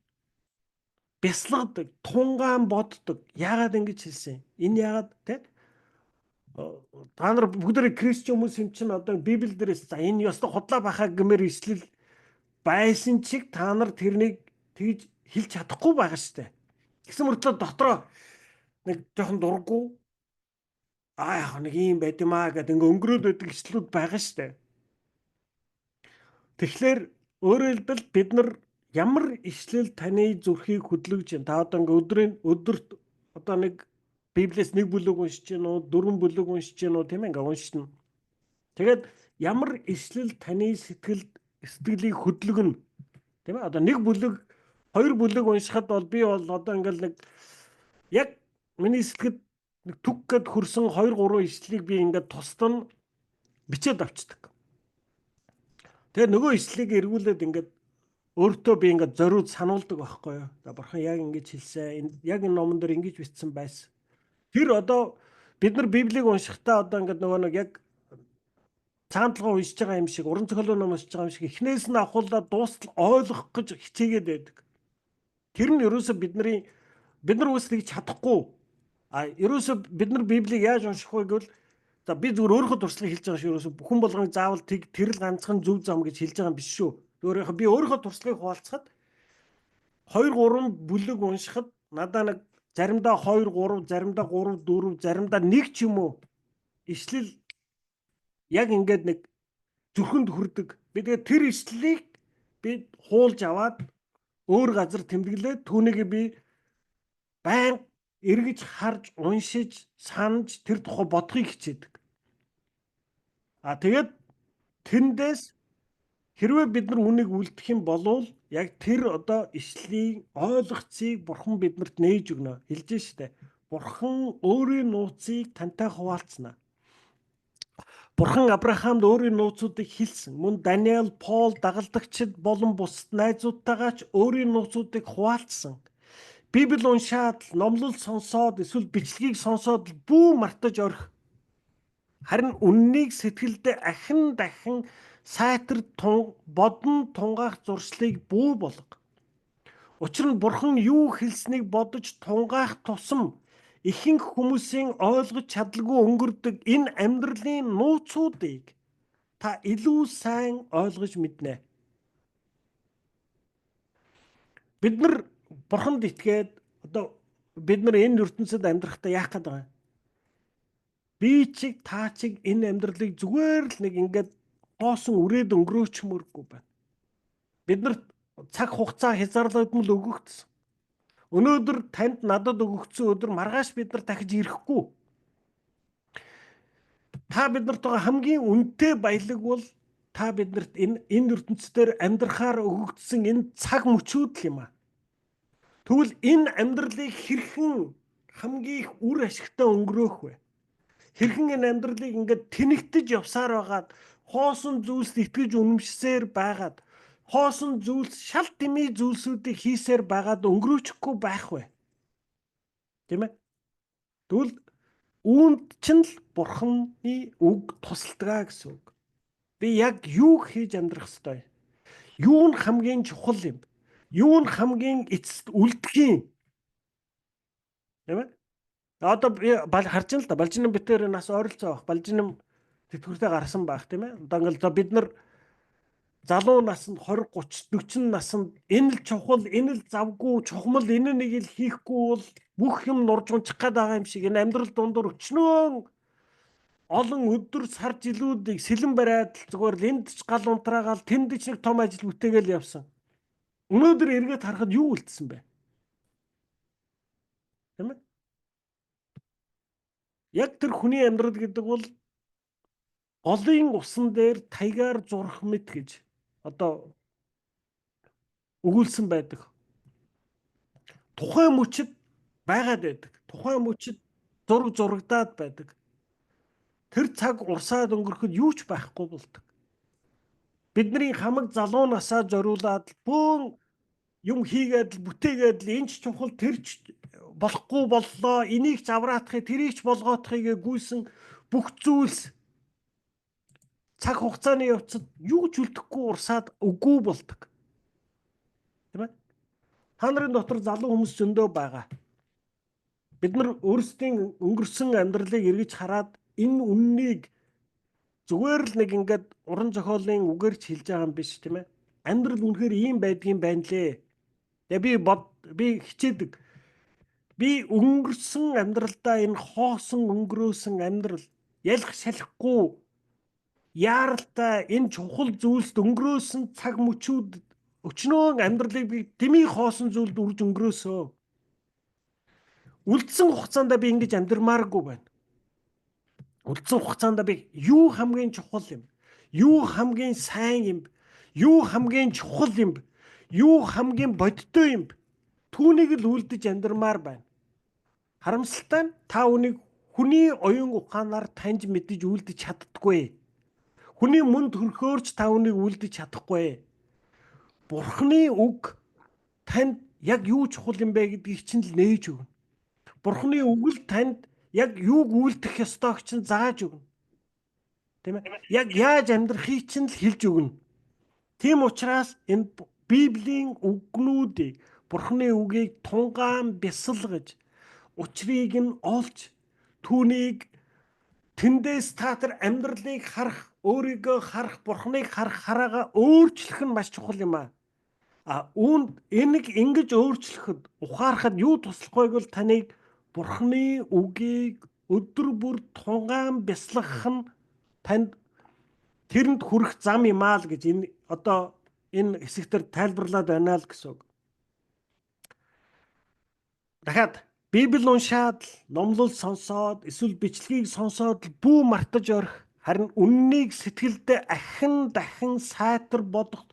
бясалгадаг, тунгаан боддог. Яагаад ингэж хэлсэн? Энэ яагаад те? Та нар бүгдээрээ христчэн хүмүүс юм чинь одоо Библи дээрээс за энэ ёстой худлаа байхаа гэмээр ишлэл байсан чиг та нар тэрнийг тэгж хэлж чадахгүй байгаа шүү дээ. Тэгсэн мөртлөө дотроо нэг жоохон дурггүй яг нэг юм байд юм аа гэдэг ингээ өнгөрөөд байдаг ишлүүд байгаа шүү дээ. Тэгэхээр өөрөөр хэлбэл бид нар ямар ишлэл таны зүрхийг хөдлөж байна? Та одоо ингээ өдөрт одоо нэг Библиэс нэг бүлэг уншиж гин үү, дөрвөн бүлэг уншиж гин үү, тийм ээ ингээ уншина. Тэгээд ямар ишлэл таны сэтгэлийг хөдлөгнө, тийм ээ? Одоо нэг бүлэг, хоёр бүлэг уншихад бол би бол одоо ингээл нэг яг миний сэтгэлд нэг түг гэд хөрсөн 2 3 ишлэлийг би ингээд тусдан бичээд авчдаг. Тэгээд нөгөө ишлэлийг эргүүлээд ингээд өөртөө би ингээд зориуд сануулдаг байхгүй юу? За бурхан яг ингэж хэлсэн. Яг энэ номон дээр ингэж бичсэн байсан. Тэр одоо бид нар Библийг уншихдаа одоо ингээд нөгөө нэг яг цагаан толгой уншиж байгаа юм шиг, уран зохиолын ном уншиж байгаа юм шиг эхнээс нь авахулаад дуустал ойлгох гэж хичээгээд байдаг. Тэр нь ерөөсө бид нар үс тэгж чадахгүй. А ерөөсө бид нар Библийг яаж унших вэ гэвэл за би зүгээр өөрийнхөө туршлагыг хэлж байгаа шүү. Ерөөсө хүн болгоныг заавал тэр л ганцхан зөв зам гэж хэлж байгаа юм биш шүү. Зүгээр яг би өөрийнхөө туршлагыг хуваалцахад 2 3 бүлэг уншихад надаа нэг заримдаа 2 3, заримдаа 3 4, заримдаа 1 ч юм уу ишлэл яг ингээд нэг зүрхэнд хүрдэг. Би тэгээд тэр ишлэлийг би хуулж аваад өөр газар тэмдэглээд түүнийг би байнга эргэж харж, уншиж, санаж тэр тухай бодохыг хичээдэг. А тэгээд тэндээс хэрвээ бид нар үнийг үлдэх юм болвол яг тэр одоо ишлийн ойлгоцыг бурхан биднэрт нээж өгнө. Хэлж штэ. Бурхан өөрийн нууцыг тантай хуваалцна. Бурхан Авраамд өөрийн нууцуудыг хэлсэн. Мөн Даниэл, Пол дагалдагчид болон бусад найзуудтайгаа ч өөрийн нууцуудыг хуваалцсан. Библи уншаад, номлол сонсоод, эсвэл бичлэгийг сонсоод бүү мартаж орхи. Харин үннийг сэтгэлдээ ахин дахин сайтар бодон тунгаах зуршлыг бүү болго. Учир нь Бурхан юу хэлснийг бодож тунгаах тусам ихэнх хүмүүсийн ойлгож чадалгүй өнгөрдөг энэ амьдралын нууцуудыг та илүү сайн ойлгож мэднэ. Бид нар Бурханд итгээд одоо бид нар энэ ертөнцид амьдрахдаа яах гээд байгаа юм? Би чиг та чиг энэ амьдралыг зүгээр л нэг ингээд хоосон үрээд өнгөрөөчмөргүй байна. Бид нарт цаг хугацаа хязгаарлагдмал өгөгдсөн. Өнөөдөр танд надад өгөгдсөн өдөр маргааш бид нар дахиж ирэхгүй. Та бид нарт байгаа хамгийн үнэтэй баялаг бол та биднэрт энэ ертөнцийн амьдрахаар өгөгдсөн энэ цаг мөчүүд л юм аа. Тэгвэл энэ амьдралыг хэрхэн хамгийн их үр ашигтай өнгөрөөх вэ? Хэрхэн энэ амьдралыг ингээд тэнэгтэж явсаар байгаад хоосон зүйлс итгэж үнэмшсээр байгаад хоосон зүйлс шал дэмий зүйлсүүдийг хийсээр байгаад өнгөрөөчихгүй байх вэ? Тийм ээ? Тэгвэл үүнд чинь л Бурханы үг тусалдаг гэсэн үг. Би яг юу хийж амьдрах ёстой? Юу нь хамгийн чухал юм? Юу нь хамгийн эцэст үлдэх юм? Тийм ээ? Одоо би харж байна л да. Балжинам битээр нас ойролцоо байх. Балжинам тэтгэвртэй гарсан байх, тийм ээ. Одоо ингээл за бид нар залуу наснд 20 30 40 наснд энэ л чухал, энэ л завгүй, чухмал энэ нэг л хийхгүй бол бүх юм нурж унчих гээд байгаа юм шиг энэ амьдрал дундуур өчнөөн олон өдөр сар жилүүдийг сэлэн бариад л зүгээр л энд ч гал унтраагаал тэнд ч нэг том ажил бүтээгээл явсан. Өнөөдөр эргээд харахад юу үлдсэн бэ? Тийм ээ? Яг тэр хүний амьдрал гэдэг бол голын усан дээр таягаар зурх мэт гэж одоо өгүүлсэн байдаг. Тухайн мөчид байгаад байдаг. Тухайн мөчид зураг зурагдаад байдаг. Тэр цаг урсаад өнгөрөхөд юу ч байхгүй болдог. Бидний хамаг залуу насаа зориулаад бөөн юм хийгээд л бүтээгээд л энэ ч чухал, тэр ч болохгүй боллоо, энийг ч авраатахыг, тэрийг ч болгоотохыг гүйсэн бүх зүйлс цаг хугацааны явцад юу ч үлдэхгүй урсаад үгүй болдог. Тийм ээ? Та нарын дотор залуу хүмүүс зөндөө байгаа. Бид нар өөрсдийн өнгөрсөн амьдралыг эргэж хараад энэ үннийг зүгээр л нэг ингээд уран зохиолын үгээр ч хэлж байгаа юм биш, тийм ээ? Амьдрал үнэхээр ийм байдгийн байна лээ. Тэгээ би хичээдэг. Би өнгөрсөн амьдралдаа энэ хоосон өнгөрөөсөн амьдрал ялах шалахгүй яаралтай энэ чухал зүйлсд өнгөрөөсөн цаг мөчүүд өчнөөн амьдралыг би дэмий хоосон зүйлд үрж өнгөрөөсөө. Үлдсэн хугацаанд би ингэж амьдрмааргүй байна. Үлдсэн хугацаанд би юу хамгийн чухал юм? Юу хамгийн сайн юм? Юу хамгийн чухал юм? Юу хамгийн бодиттой юм? Түүнийг л үлдэж амьдрмаар байна. Харамсалтай нь та үүнийг хүний оюун ухаанаар таньж мэдэж үлдэж чаддаггүй. Хүний мөн төрхөөр ч та үүнийг үлдэж чадахгүй. Бурхны үг танд яг юу чухал юм бэ гэдгийг чинь л нээж өгнө. Бурхны үг л танд яг юуг үлдэх ёстойг чинь зааж өгнө. Тийм ээ? Яг яаж амьдрахыг чинь л хэлж өгнө. Тийм учраас энэ Библийн үгнүүдийг, Бурхны үгийг тунгаан бясалгаж, учрыг нь олж, түүнийг тэндээс та тэр амьдралыг харах, өөрийгөө харах, Бурхныг харах хараагаа өөрчлөх нь маш чухал юм аа. А үүнд энийг ингэж өөрчлөхөд, ухаарахад юу туслах вэ гэвэл таныг Бурхны үгийг өдөр бүр тунгаан бясалгах нь танд тэрэнд хүрэх зам юм аа л гэж энэ одоо энэ хэсэгтэр тайлбарлаад байна л гэсэн үг. Дахиад Библи уншаад, номлол сонсоод, эсвэл бичлэгийг сонсоод бүү мартаж орхи. Харин үннийг сэтгэлдээ ахин дахин сайтар бодох,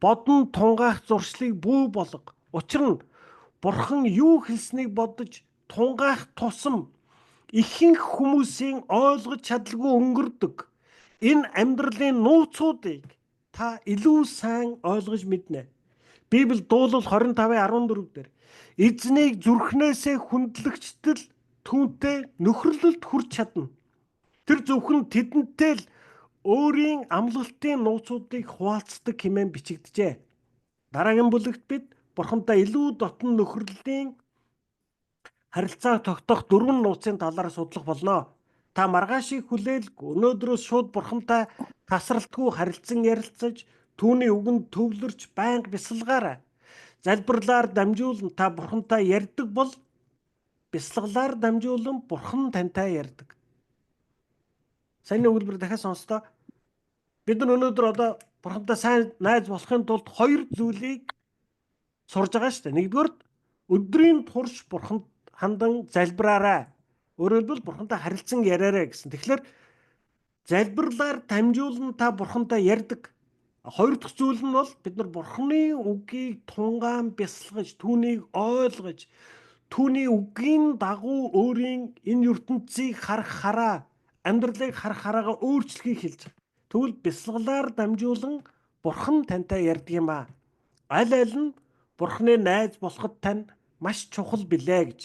бодон тунгаах зуршлыг бүү болго. Учир нь Бурхан юу хэлснийг бодож тунгаах тусам ихэнх хүмүүсийн ойлгож чадалгүй өнгөрдөг энэ амьдралын нууцуудыг та илүү сайн ойлгож мэднэ. Библи дуулал 25:14 дээр Эзнийг зүрхнээсээ хүндлэгчдэл түүнтэй нөхөрлөлд хүрч чадна. Тэр зөвхөн тэдэнтэй л өөрийн амлалтын нууцуудыг хуваалцдаг хэмээн бичигджээ. Дараагийн бүлэгт бид Бурхантай илүү дотн нөхөрлөлийн харилцаа тогтоох дөрвөн нууцын талаар судлах болно. Та маргаашийг хүлээлгүй өнөөдрөөс шууд Бурхантай тасралтгүй харилцан ярилцаж, түүний үгэнд төвлөрч байнга бясалгаарай. Залбирлаар дамжуулан та Бурхантай ярьдаг бол бясалгалаар дамжуулан Бурхан тантай ярьдаг. Саяны өгүүлбэр дахиад сонстоо. Бид нар өнөөдөр одоо Бурхантай сайн найз болохын тулд хоёр зүйлийг сурж байгаа шүү дээ. Нэгдүгээр, өдрийн турш Бурханд хандан залбираарай. Өөрөөр хэлбэл, Бурхантай харилцан яриарай гэсэн. Тэгэхээр залбирлаар дамжуулан та Бурхантай ярьдаг. Хоёр дахь зүйл нь бол бид нар Бурханы үгийг тунгаан бясалгаж, түүнийг ойлгож, түүний үгийн дагуу өөрийн энэ ертөнцийг харах хараа, амьдралыг харах хараагаа өөрчлөхийг хэлж байгаа. Тэгвэл бясалгалаар дамжуулан Бурхан тантай ярьдаг юм аа. Аль аль нь Бурханы найз болоход тань маш чухал билээ гэж.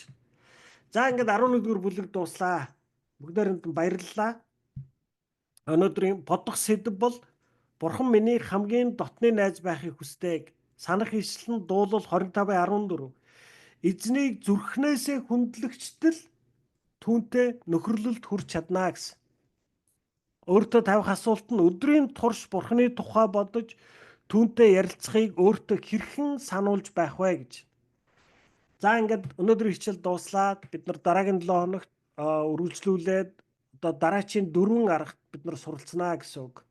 За, ингээд 11-р бүлэг дууслаа. Бүгдээрэнд нь баярлалаа. Өнөөдрийн бодох сэдэв бол Бурхан миний хамгийн дотны найз байхыг хүсдэг. Санах ишлэл нь Дуулал 25:14. Эзнийг зүрхнээсээ хүндлэгчдэл түүнтэй нөхөрлөлд хүрч чадна гэсэн. Өөртөө тавих асуулт нь өдрийн турш Бурханы тухай бодож, түүнтэй ярилцахыг өөртөө хэрхэн сануулж байх вэ гэж. За, ингээд өнөөдрийн хичээл дууслаа. Бид нар дараагийн 7 хоногт үргэлжлүүлээд одоо дараачийн дөрвөн аргат бид нар суралцнаа гэсэн үг.